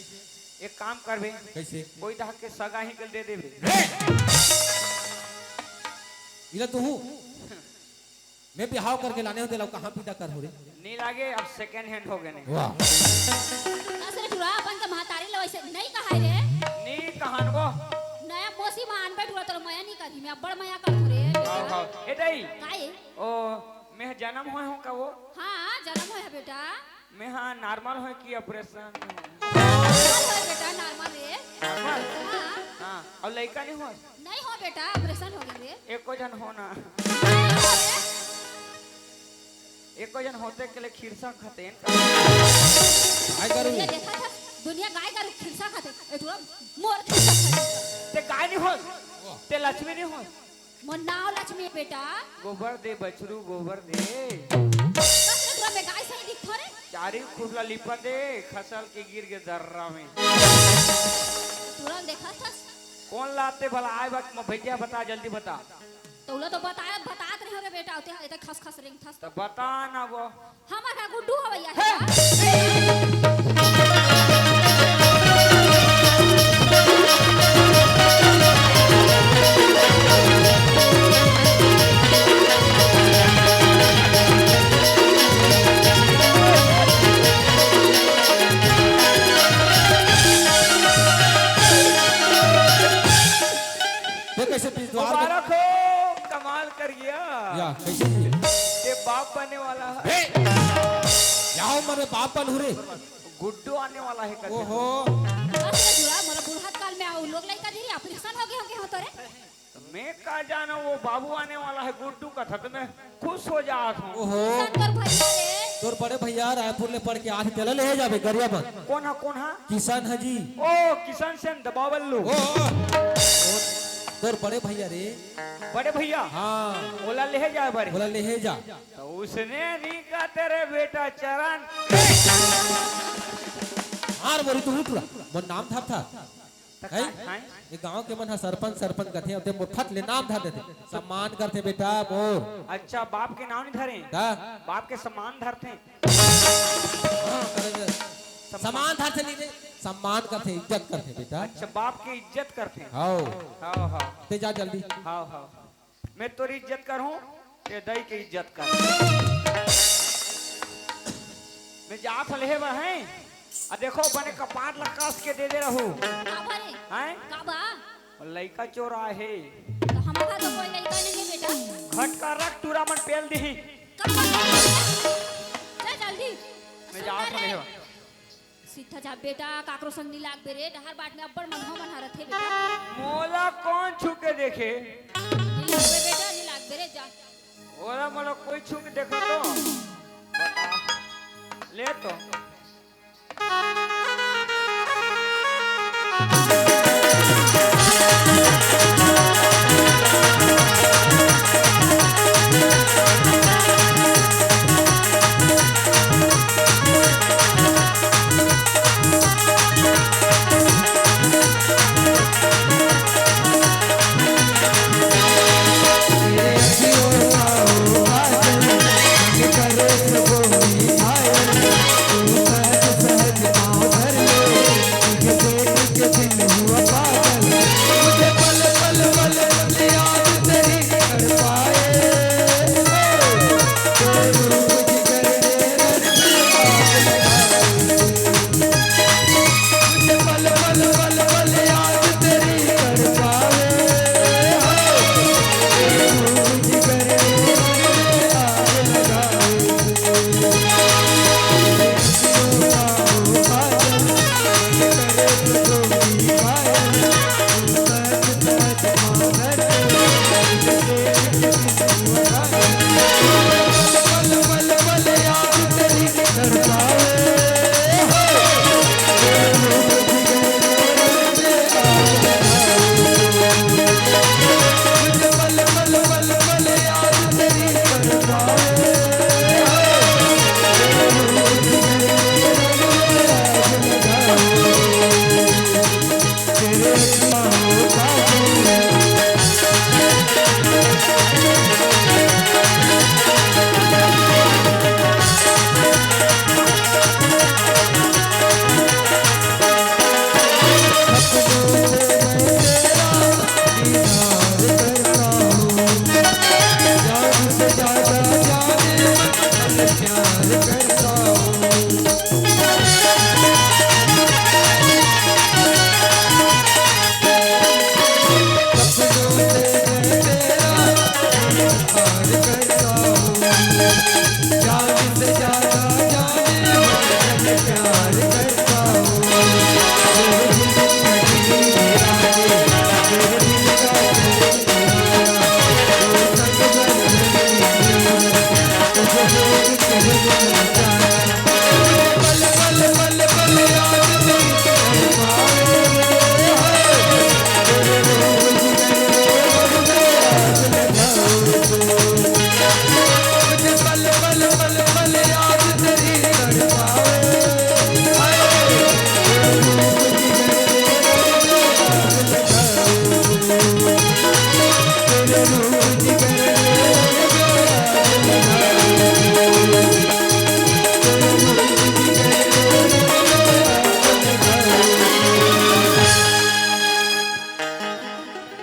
एक काम करबे। कैसे? कोई दहा के सगा ही के दे देबे। रे! इला तू हूँ। मैं बिहाव करके लाने होते लो, कहाँ पीता कर हो रे? नहीं लागे, अब second hand हो गए ने। वाह। असरे टुरा अपन के महतारी लो ऐसे नहीं कहा रे। नहीं कहान वो। नया मोसी मान बैठ हुआ तो मया नहीं करी, मैं बड़ मया कर रे। आओ, आओ। ए दाई। काये? ओ, मैं जन्म होए हूँ का वो? हाँ, जन्म होए है बेटा। मैं हाँ, normal होए कि operation? Normal होए बेटा, normal रे। Normal? हाँ। हाँ, और लइका नहीं हो? नहीं हो बेटा, operation हो गए रे। एको जन हो ना। नहीं हो रे। एको जन होते के लिए खिरसा खतेन। काय करूँ? ये देखा था, दुनिया गाय का खिरसा खाते। ए, टुरा मोर खिरसा खाते। ते गाय नहीं हो, ते लक्ष्मी नहीं हो। मोर नाव लक्ष्मी बेटा। गोबर दे बछरू, गोबर दे। बस रे, टुरा में गाय सही दिखथो रे। चारी खुसला लिपा दे, खसल के गिर के दर्रा में। टुरा देखा था। कौन लाते भला आए बात में भैया बता, जल्दी बता। तोला तो बताया, बतात रहे रे बेटा, ते, ते खस खस रेंगथस। तो बता ना वो। हमर हा गुड्डू हवैया हे। हे। से बीच द्वार में। मुबारक हो, कमाल कर गया। या, कैसे जी? ये बाप बनने वाला है। हे! याओ मरे बाप बन हुरे। गुड्डू आने वाला है कथे। ओहो। बस रे जुड़ा, मोला बुढ़त काल में आओ, लोग लइका धीरे ऑपरेशन हो गए होंगे हो तोरे। मैं का जानो वो बाबू आने वाला है गुड्डू का था तो मैं खुश हो जात हूँ। ओहो। किशन तोर भैया रे। तोर बड़े भैया रायपुर ले पढ़ के आज तेला ले जाबे गरियाबंद। कौन हा, कौन हा? किशन हा जी। ओ, किशन सेन दबावल्लू। ओ, ओ, तोर बड़े भैया रे। बड़े भैया? हाँ। ओला ले जाए बर। ओला ले जा। तो उसने नहीं कहा तेरे बेटा चरण। हार बोली तू उठ रहा। मोर नाम था, था। त हैं? का, हैं? ये गांव के मन ह सरपंच, सरपंच कथे, अते मोर फट ले नाम धर देथे। सम्मान करथे बेटा मोर। अच्छा, बाप के नाम नहीं धरे? का? बाप के सम्मान धरथे। हाँ, करे दे। सम्मान। सम्मान धरथे नहीं रे, सम्मान करथे, इज्जत करथे बेटा। अच्छा, बाप के इज्जत करथे। हाओ। हाओ, हाओ। ते जा जल्दी। हाओ, हाओ। मैं तोर इज्जत करहूँ, ते दई के इज्जत कर। मैं जात हले हे बहन, आ देखो बने कपाट ला कस के दे दे रहू। का बा रे? हैं? का बा? लइका चोर आहे। तो हमारा तो कोई लइका नहीं है बेटा। घटका रख टूरा मन पेल दी। का बा? जा जल्दी। मैं जात हले हे बहन। सीधा जा बेटा, काकरो संग नी लागबे रे, डहर बाट में अब्बड़ मनहो मन हरत हे बेटा। मोला कौन छू के देखे? नी लागबे बेटा, नी लागबे रे, जा। ओला मोला कोई छू के देखा तो? बता। ले तो।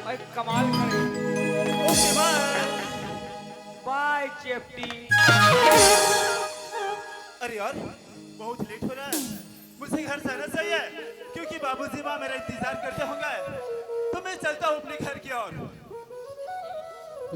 भाई कमाल करे। ओके, बाय। बाय, चेपटी। अरे यार, बहुत लेट हो रहा है, मुझे घर जाना चाहिए, क्योंकि बाबूजी माँ मेरा इंतजार करते होंगे। तो मैं चलता हूँ अपने घर की ओर। ओ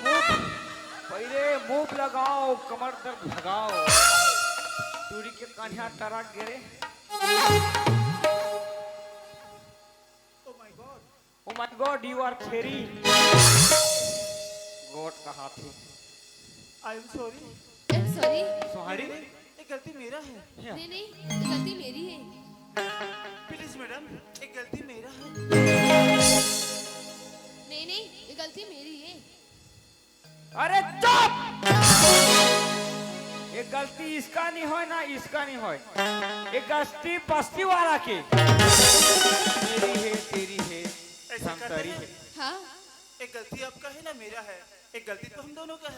मूप, पहिले मूप लगाओ, कमर दर्द भगाओ। टूरी के कनिहा टरक गे रे। Oh my God, you are cherry। गोट कहा थे। I am sorry। I'm sorry। Sorry? ये गलती मेरा है। नहीं, नहीं, ये गलती मेरी है। Please madam, ये गलती मेरा है। नहीं, नहीं, ये गलती मेरी है। अरे चुप! ये गलती इसका नहीं होय ना इसका नहीं होय, ये गलती बस्ती वाला के। मेरी है, तेरी है, ऐसा करते संतरी हैं। है। हाँ। एक गलती आपका है ना मेरा है, एक गलती तो हम दोनों का है।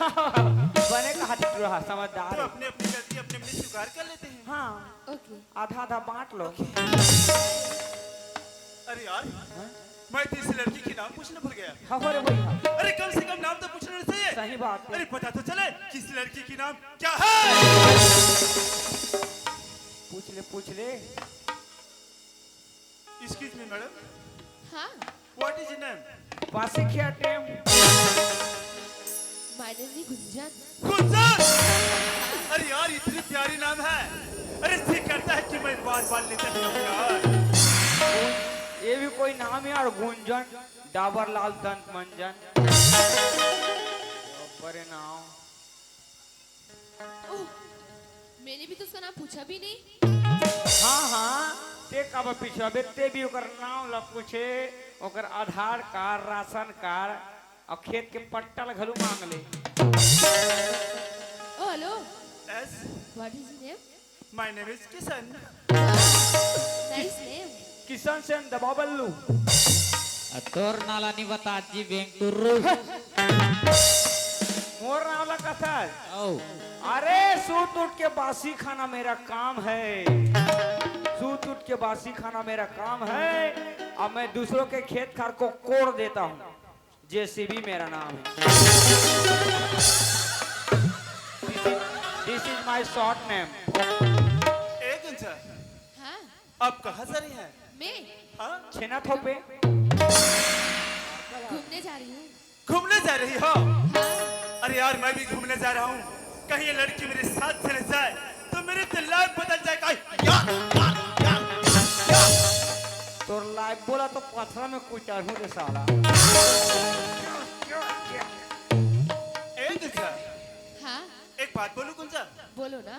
बने कहा थे टूरा, समझदार तो है। अपने अपनी गलती अपने अपनी स्वीकार कर लेते हैं। हाँ, OK। आधा आधा बांट लो। अरे यार, हाँ? मैं तो इस लड़की के नाम पूछना भूल गया। हाँ, अरे भाई, हाँ। अरे कम से कम नाम तो पूछना चाहिए। सही बात है। अरे पता तो चले कि इस लड़की की नाम क्या है। पूछ ले, पूछ ले। Excuse me madam। हाँ। What is your name? बासी खिया टेम। My name is गुंजन। गुंजन। अरे यार, इतनी प्यारी नाम है। अरे जी करता है कि मैं बार बार लेता रहूं यार। ये भी कोई नाम है यार, गुंजन। डाबर लाल दंत मंजन। बड़े नाम। ओह, मैंने भी तो उसका नाम पूछा भी नहीं। हाँ हाँ, ते कब पिछवा बे, ते भी ओकर नाम ला पूछे, ओकर आधार कार्ड, राशन कार्ड और खेत के पट्टा ला घलू मांग ले। ओ hello. Yes। What is your name? My name is Kishan. Nice name। Kishan Sen दबा बल्लू। आ तोर नाला नहीं बता जी बेंगटुरु। मोर नाम ला कथा है। आओ। अरे सूत उठ के बासी खाना मेरा काम है। सूत उठ के बासी खाना मेरा काम है। अब मैं दूसरों के खेत खार को कोड़ देता हूँ। जेसीबी मेरा नाम है। This is, this is my short name। ए गुंजा, हाँ। आप कहाँ जा रही हैं? मैं? हाँ? छेना थोपे। घूमने जा रही हूँ। घूमने जा रही हो? हाँ। अरे यार, मैं भी घूमने जा रहा हूँ। कहीं ये लड़की मेरे साथ चले जाए तो मेरी तो life बदल जाए। कहीं यार, यार, यार, यार। तोर life बोला तो पथरा में कुचार हूँ रे साला। ए गुंजा, हाँ। एक बात बोलूं गुंजा? बोलो ना।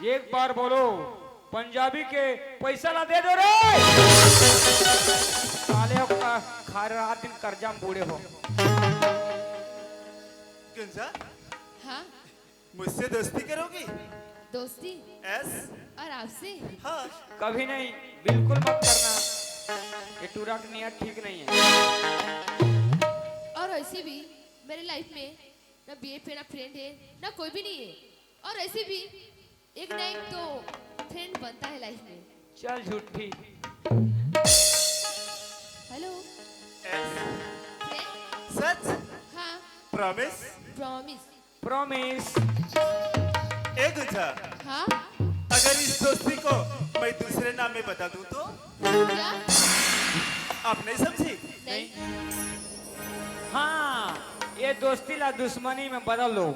एक बार बोलो, पंजाबी के पैसा ला दे दो रे। साले हो का खा रहे, रात दिन कर्जा में बूड़े हो। गुंजा, हाँ। मुझसे दोस्ती करोगी? दोस्ती? Yes। और आपसे? हाँ। कभी नहीं, बिल्कुल मत करना। ये टूरा की नीयत ठीक नहीं है। और वैसे भी मेरे life में ना BF है, ना friend है, ना कोई भी नहीं है। और ऐसे भी एक ना एक तो friend बनता है life में। चल झूठी। हेलो। Yes। Friend? सच? हाँ। Promise? Promise। Promise। ए गुंजा, हाँ? अगर इस दोस्ती को मैं दूसरे नाम में बता दूं तो? क्या? आप नहीं समझी? नहीं। हाँ, ये दोस्ती ला दुश्मनी में बदल दो।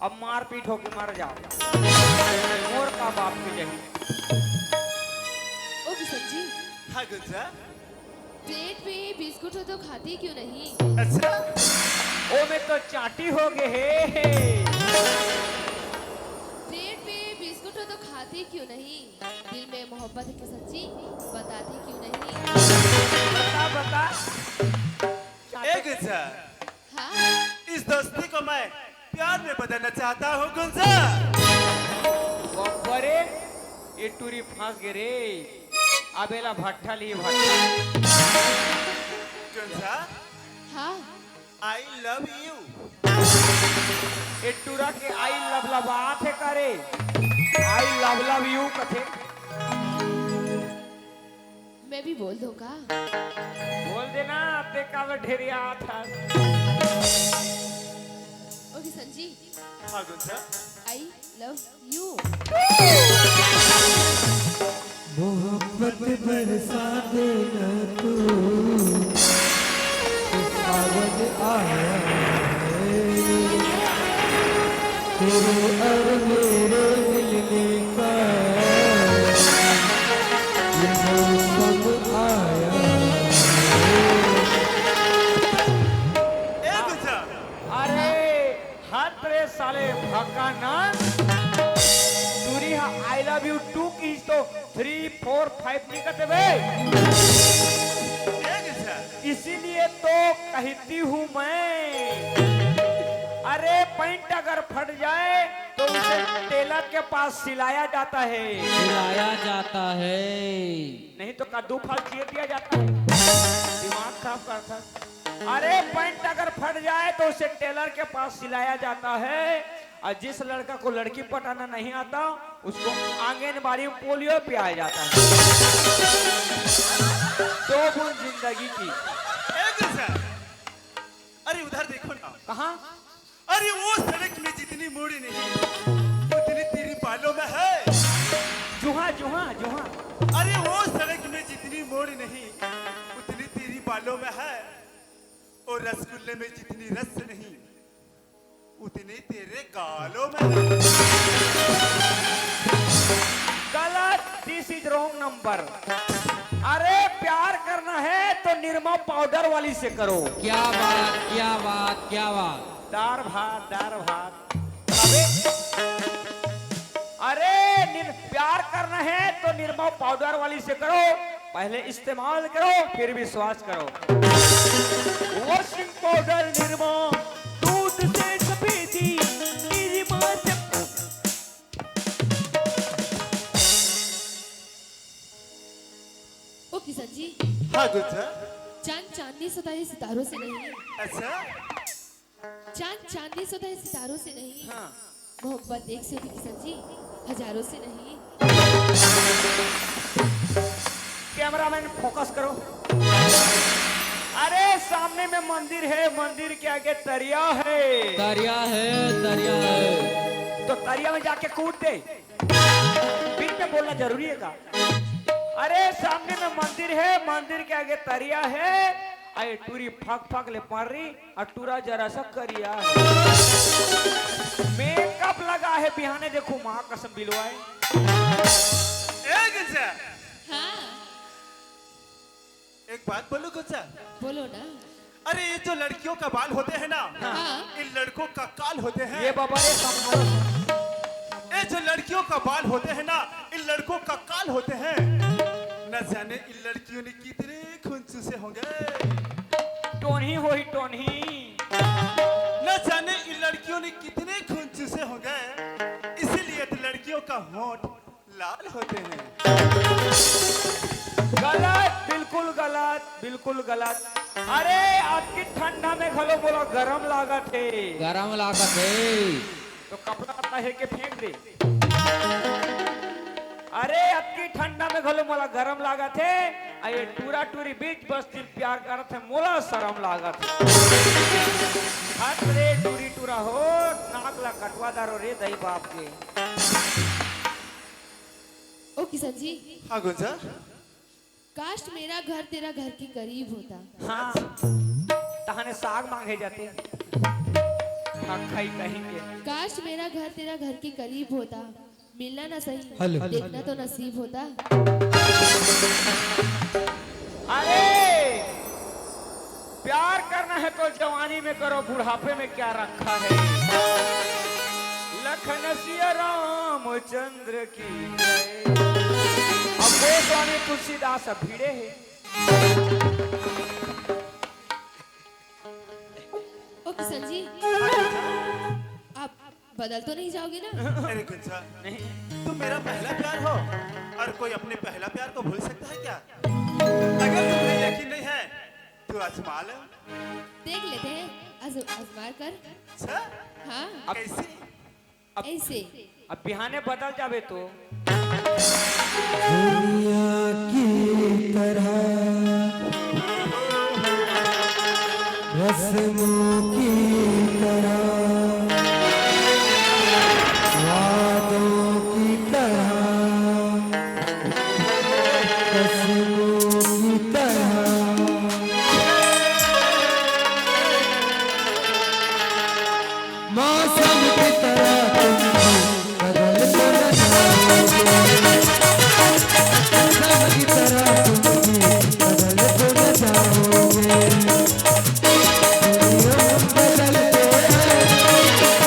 अब मारपीट होके मर जाओ। मोर का बाप के जही। ओ किशन जी। हाँ गुंजा। Plate में बिस्कुट हो तो खाती क्यों नहीं? अच्छा। ओ में तो चाटी हो गए हे। Plate में बिस्कुट हो तो खाती क्यों नहीं? दिल में मोहब्बत है कि सच्ची, बताती क्यों नहीं? बता, बता। ए गुंजा। हाँ? इस दोस्ती को मैं प्यार में बदलना चाहता हूँ गुंजा। बब्बरे, ये टूरी फंस गे रे। अब एला भट्ठा ली भट्ठा। गुंजा। हाँ? I love you। ए टूरा के आई लवलवात हे का रे? आई लव लव यू कथे। मैं भी बोल दूं का? बोल देना, ते का ढेरिया था। ओ किशन जी, हाँ गुंजा। I love you। मोहब्बत बरसा देना तू, सावन आया है, तेरे और मेरे मिलने का ये मौसम आया है। ए गुंजा। अरे हट रे साले भक्का नान। दूरी हा आई लव यू टू की तो थ्री फोर फाइव नहीं कहते बे। ए गुंजा। इसीलिए तो कहती हूँ मैं, अरे पैंट अगर फट जाए तो उसे टेलर के पास सिलाया जाता है। सिलाया जाता है। नहीं तो कद्दू फाल चीर दिया जाता है। दिमाग खराब करता है। अरे पैंट अगर फट जाए तो उसे टेलर के पास सिलाया जाता है, और जिस लड़का को लड़की पटाना नहीं आता उसको आंगनबाड़ी में पोलियो पियाया जाता है। दो बूंद जिंदगी की। ए गुंजा। अरे उधर देखो ना। कहाँ? अरे वो सड़क में जितनी मोड़ी नहीं, उतनी तेरी बालों में है। जुहा जुहा जुहा। अरे वो सड़क में जितनी मोड़ी नहीं, उतनी तेरी बालों में है। और रसगुल्ले में जितनी रस नहीं, उतनी तेरे गालों में है। गलत। This is wrong number। अरे प्यार करना है तो निरमा पाउडर वाली से करो। क्या बात, क्या बात, क्या बात। दार भात, दार भात। अबे, अरे निर, प्यार करना है तो निरमा पाउडर वाली से करो। पहले इस्तेमाल करो, फिर विश्वास करो। वॉशिंग पाउडर निरमा, दूध से सफेदी, निरमा से ओ किशन जी, हाँ गुंजा। चांद चांदनी सदा है सितारों से नहीं। अच्छा। चांद चांदनी सदा है सितारों से नहीं। हाँ। मोहब्बत एक से होती किशन जी, हजारों से नहीं। कैमरामैन फोकस करो। अरे सामने में मंदिर है, मंदिर के आगे दरिया है। दरिया है, दरिया है। तो दरिया में जाके कूद दे। बीच में बोलना जरूरी है का? अरे सामने में मंदिर है, मंदिर के आगे दरिया है। अरे टूरी फक फक ले पड़ रही और टूरा जरा सा करिया है। मेकअप लगा है, बिहाने देखो माँ कसम बिलवाए। ए गुंजा। हाँ। एक बात बोलूं गुंजा? बोलो ना। अरे ये जो लड़कियों का बाल होते हैं ना, हाँ। इन लड़कों का काल होते हैं। ये बाबा रे कम बोलो। ये जो लड़कियों का बाल होते हैं ना, इन लड़कों का काल होते हैं। न जाने इन लड़कियों ने कितने खून चूसे होंगे। टोनही होई टोनही। न जाने इन लड़कियों ने कितने खून चूसे होंगे, इसीलिए तो लड़कियों का होंठ लाल होते हैं। गलत, बिल्कुल गलत, बिल्कुल गलत। अरे अतकी ठंडा में घलो मोला गरम लागत हे। गरम लागत हे। तो कपड़ा लत्ता हेर के फेंक दे। अरे अतकी ठंडा में घलो मोला गरम लागत हे। अरे टूरा टूरी बीच बस्ती प्यार करत हे, मोला शरम लागत हे। हट रे टूरी टूरा हो, नाक ला कटवा डारो रे दई बाप के। ओ किशन जी, हाँ गुंजा। काश मेरा घर तेरा घर के करीब होता। हाँ, तहने साग मांगे जाते। हाँ, खाई कहीं के। काश मेरा घर तेरा घर के करीब होता। मिलना ना सही, हेलो। देखना तो नसीब होता। अरे प्यार करना है तो जवानी में करो, बुढ़ापे में क्या रखा है। लखन सिया रामचंद्र की जय। अब गोस्वामी तुलसीदास अब भिड़े हैं। ओ किशन जी, आप बदल तो नहीं जाओगे ना? अरे गुंजा, तुम मेरा पहला प्यार हो और कोई अपने पहला प्यार को भूल सकता है क्या? अगर तुम्हें यकीन नहीं है तो आजमा लो। देख लेते हैं। आजमार कर। अच्छा, हाँ। अब कैसे? ऐसे। अब बिहाने बदल जाबे तो। दुनिया की तरह, रस्मों की तरह, वादों की तरह, कसमों की तरह। मौसम की तरह तुम भी बदल तो न जाओगे। मौसम की तरह तुम भी बदल तो न जाओगे। दुनिया बदलते हैं,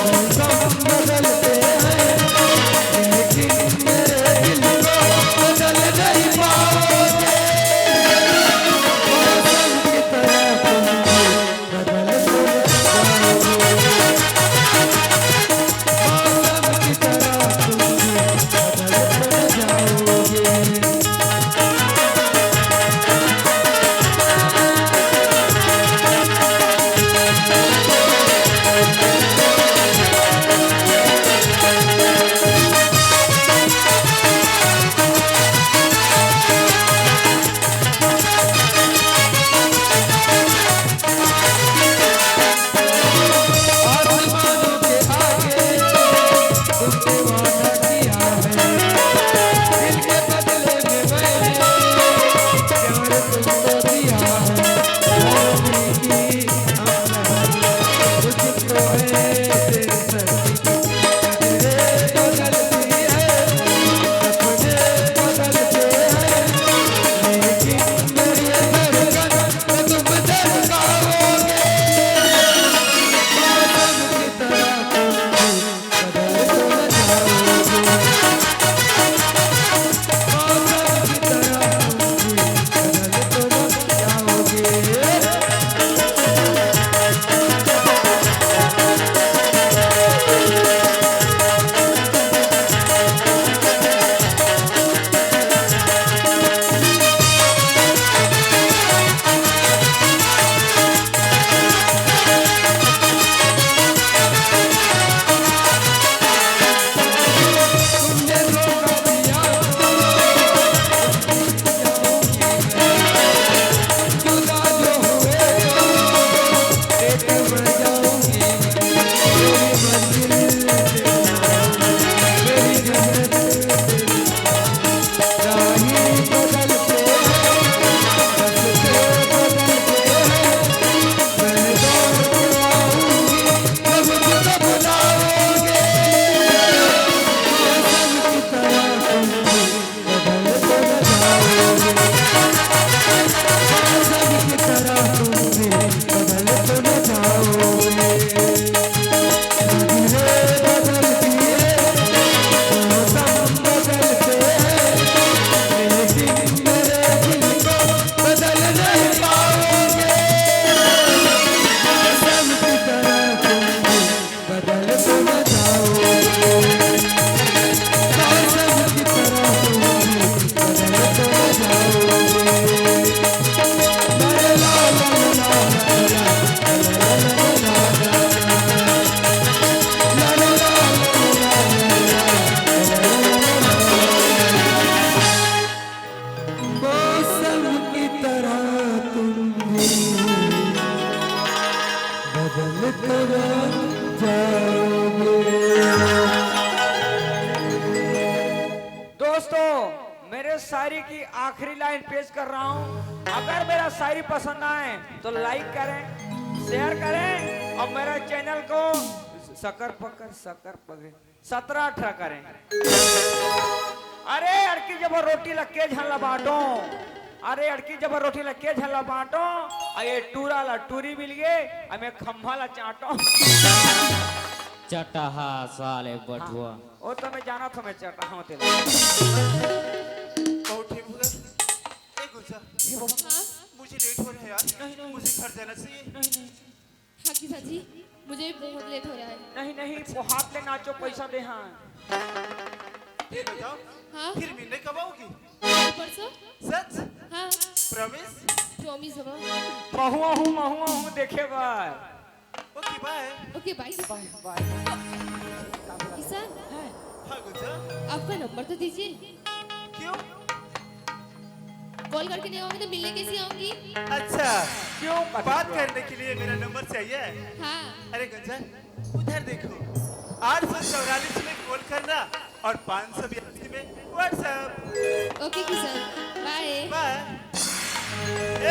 मौसम बदलते हैं, लेकिन मेरे दिल को बदल नहीं पाओगे। मौसम की तरह तुम भी बदल तो न जाओगे। मौसम की तरह तुम भी बदल तो न जाओगे। आसमानों के आगे तुमने वादा किया है, दिल के बदले में मैंने प्यार तुमको दिया है। मोहब्बत की हम नहीं, तुझको है तेरी सर्दी। नजरें बदलती है, सपने बदलते हैं, लेकिन मेरी धड़कन को तुम धड़काओगे। मौसम की तरह तुम भी बदल तो न जाओगे। मौसम की तरह तुम भी बदल तो न जाओगे। मौसम की तरह तुम भी बदल कर जाओगे। दोस्तों, मेरे शायरी की आखिरी लाइन पेश कर रहा हूँ। अगर मेरा शायरी पसंद आए तो लाइक करें, शेयर करें और मेरा चैनल को सकर पकर सकर पकड़ सत्रह अठारह करें। अरे अड़की जब रोटी लग के झन ला बांटो, अरे अड़की जब रोटी लग के झन ला बांटो, आ ये टूरा ला टूरी मिल गए, आ मैं खम्भा ला चांटो। चटहा साले बटुआ। वो तो मैं जाना था, मैं चटहा हूँ तेरा। बहुत ठीक हुआ। ए गुलजार, हाँ? मुझे लेट हो रहा है यार। नहीं, नहीं। मुझे घर जाना चाहिए। नहीं, नहीं, हाँ किसा जी, मुझे बहुत लेट हो रहा है। नहीं, नहीं, वो हाथ ले नाचो, पैसा दे हाँ। ये बताओ, हाँ? फिर मिलने कब आओगी? कल परसों? सच? हाँ। प्रॉमिस? प्रॉमिस बाबा। महुआ हूँ, महुआ हूँ देखे बार। ओके, बाय। ओके, बाय। बाय, बाय। किशन, हाँ गुंजा। आपका नंबर तो दीजिए। क्यों? कॉल करके नहीं आऊंगी तो मिलने कैसे आऊंगी? अच्छा, क्यों? बात करने के लिए मेरा नंबर चाहिए? हाँ। अरे गुंजा, उधर देखो, आठ सौ चौवालीस में कॉल करना और पाँच सौ बयासी में WhatsApp। ओके किशन, बाय। बाय।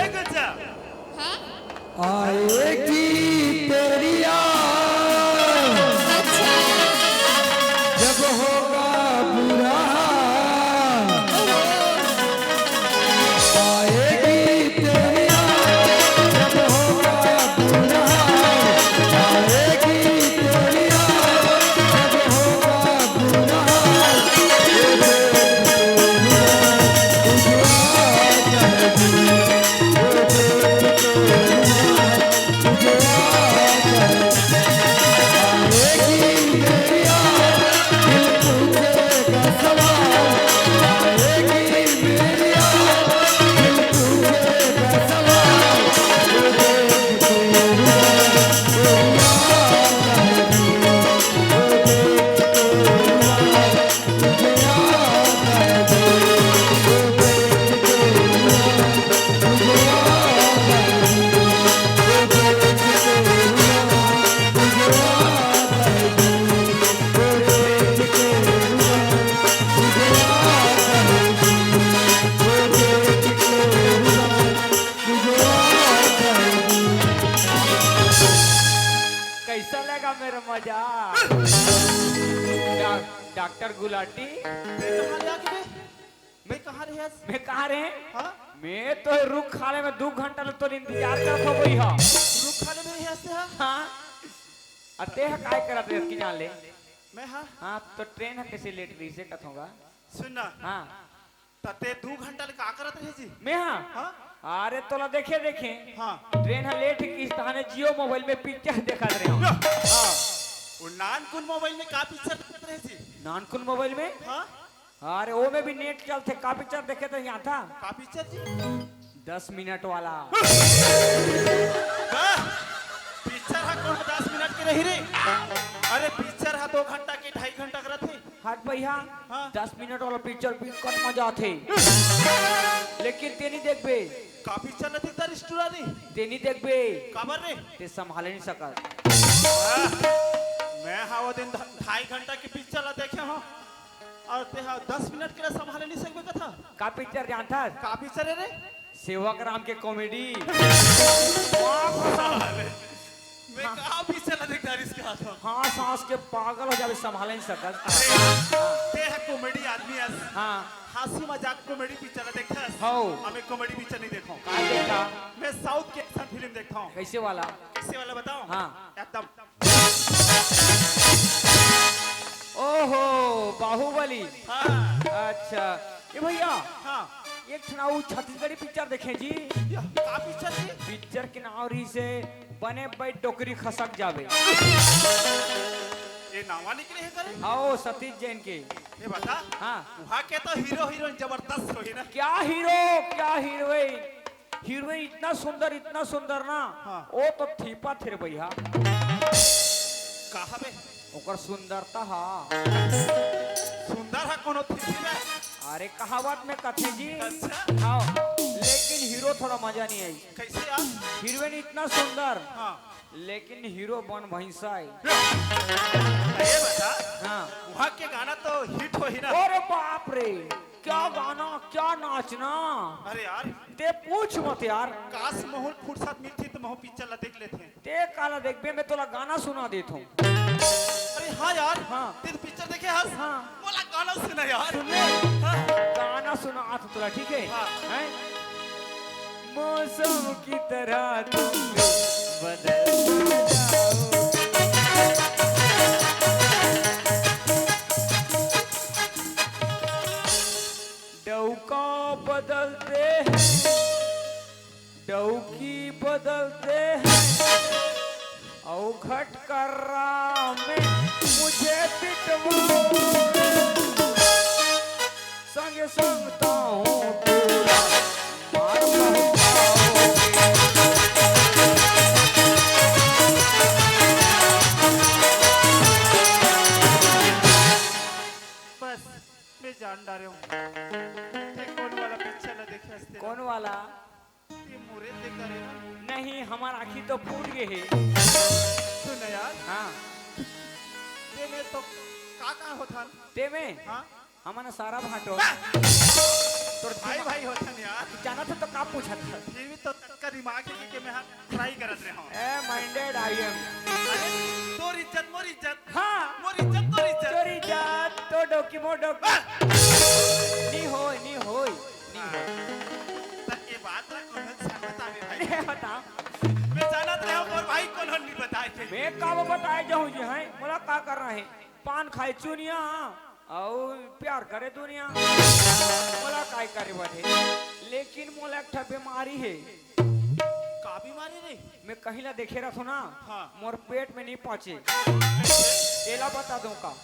ए गुंजा। हाँ? आएगी तेरी याद, अच्छा। जब होगा बुरा हाल। ओहो। आएगी तेरी याद, जब होगा बुरा हाल। आएगी तेरी याद, जब होगा बुरा हाल। ये देख के रुआ, तुझे याद आएगी। कैसा लगा मेरा मजाक? डॉ-, डॉक्टर गुलाटी। मैं कहाँ ले आके बे? मैं कहाँ रहे हस? मैं कहाँ रहे? हाँ? मैं तो रुख खाले में दू घंटा ले तोर इंतजार करत हो गई हा। रुख खाले में रहे हस हा? हाँ। अ ते ह काय करत रहे कि जान ले? मैं हा? हाँ, तो ट्रेन ह कैसे लेट रही से कथों गा? सुन ना। हाँ। त ते दू घंटा ले का करत रहे जी? मैं हा? हाँ? अरे तोला देखे देखे। हाँ। ट्रेन ह लेट किस तहाने जियो मोबाइल में पिक्चर देखत रहे हूँ। लो। हाँ। वो नानकुन मोबाइल में का पिक्चर देखत रहे जी? नानकुन मोबाइल में? हाँ। अरे, ओ में भी नेट चलथे, का पिक्चर देखे त यहाँ था? का पिक्चर जी? दस मिनट वाला। वाह! पिक्चर हा कोनो दस मिनट के रही रे? अरे, पिक्चर हा दो घंटा के, ढाई घंटा के रथे। हट भैया, हाँ। दस मिनट वाला पिक्चर भी कत मजा आथे। लेकिन तेनी देखबे। का पिक्चर ला देखता रिस्टुरा रे? तेनी देखबे। काबर रे? ते संभाले नहीं सकत। वाह! मैं हा वो दिन ढ-, ढाई घंटा के पिक्चर ला देखे हूँ। अउ तेहा दस मिनट के लिए संभाले नहीं सकबे कथा। का पिक्चर जानथस? का पिक्चर हे रे? सेवक राम के कॉमेडी। साले, मैं हाँ। का पिक्चर ला देखता रिस का था? हाँ, सांस के पागल हो जाबे, संभाले नहीं सकत। अरे, तेहा कॉमेडी आदमी अस। हाँ। हंसी मजाक कॉमेडी पिक्चर ला देखथस? हौ। हमें कॉमेडी पिक्चर नहीं देखो। का देखा? मैं साउथ के एक्शन फिल्म देखता हूँ। कैसे वाला? कैसे वाला बताओ? हाँ। एकदम ओहो, बाहुबली। हाँ। अच्छा, ए भैया, हाँ। एक ठन अउ छत्तीसगढ़ी पिक्चर देखे जी। या, का पिक्चर जी? पिक्चर के नाम रहिसे बने बइठ डोकरी खसक जाबे। ये नावा निकले हे करे? हाँ, सतीश जैन के। ये बता, हाँ। वहाँ के तो हीरो हीरोइन जबरदस्त होही ना? क्या हीरो, क्या हीरोइन? हीरोइन इतना सुंदर, इतना सुंदर ना, हाँ। ओ तो थीपा थे रे भैया। का हवे? ओकर सुंदरता हा। सुंदर हा कोनो थीपी में? अरे कहावत में कथे जी। अच्छा। हाँ, लेकिन हीरो थोड़ा मजा नहीं आई। कैसे यार? हीरोइन इतना सुंदर, हाँ। लेकिन हीरो बन भैंसा है। ये बता, हाँ। वहाँ के गाना तो हिट होही ना? अरे बाप रे, क्या गाना, क्या नाचना। अरे यार। ते पूछ मत यार। काश महू ल फुरसत मिलती तो महू पिक्चर ला देख लेते। ते काला देखबे, मैं तोला गाना सुना देत हूँ। अरे हाँ यार, हाँ। ते तो पिक्चर देखे हस? हाँ। मोला गाना सुना यार। सुन ले। हाँ। गाना सुना तो तोला, ठीक है? हाँ। हैं? मौसम की तरह तुम भी बदलते जाओ। डौका बदलते हैं, डौकी बदलते हैं, और घटकर्रा में मुझे पिटवा। संग संग ताहूँ पूरा मार पहुँचाओगे। नहीं, हमर आँखी तो फूट गे हे। सुन यार, हाँ। ते में तो का का होथन? ते में? हाँ। हमन सारा भांटो। तोर भाई दिमाग भाई होथन यार। जानत हो तो का पूछत है? फिर भी तो ततका दिमाग हे कि मैं हाँ try करत रहे हूँ। ए, minded I am। अरे, तोर इज्जत, मोर इज्जत। हाँ। मोर इज्जत, तोर इज्जत। तोर इज्जत, तोर डोकी, मोर डोकी। हाँ। नी होय, नी होय, नी होय। त ये बात ला कोनो सहमत आवे भाई। नहीं बता। मैं जानत रहे हूँ, मोर भाई कोनो नहीं बताए थे। मैं का बताए जाऊँ जी, हैं? मोला का करना है? पान खाए चुनिया, अउ प्यार करे दुनिया। मोला काय करे बने, लेकिन मोला एक ठा बीमारी हे। का बीमारी रे? मैं कहीं ला देखे रहथो ना, हाँ। मोर पेट में नहीं पचे। एला बता दूं का?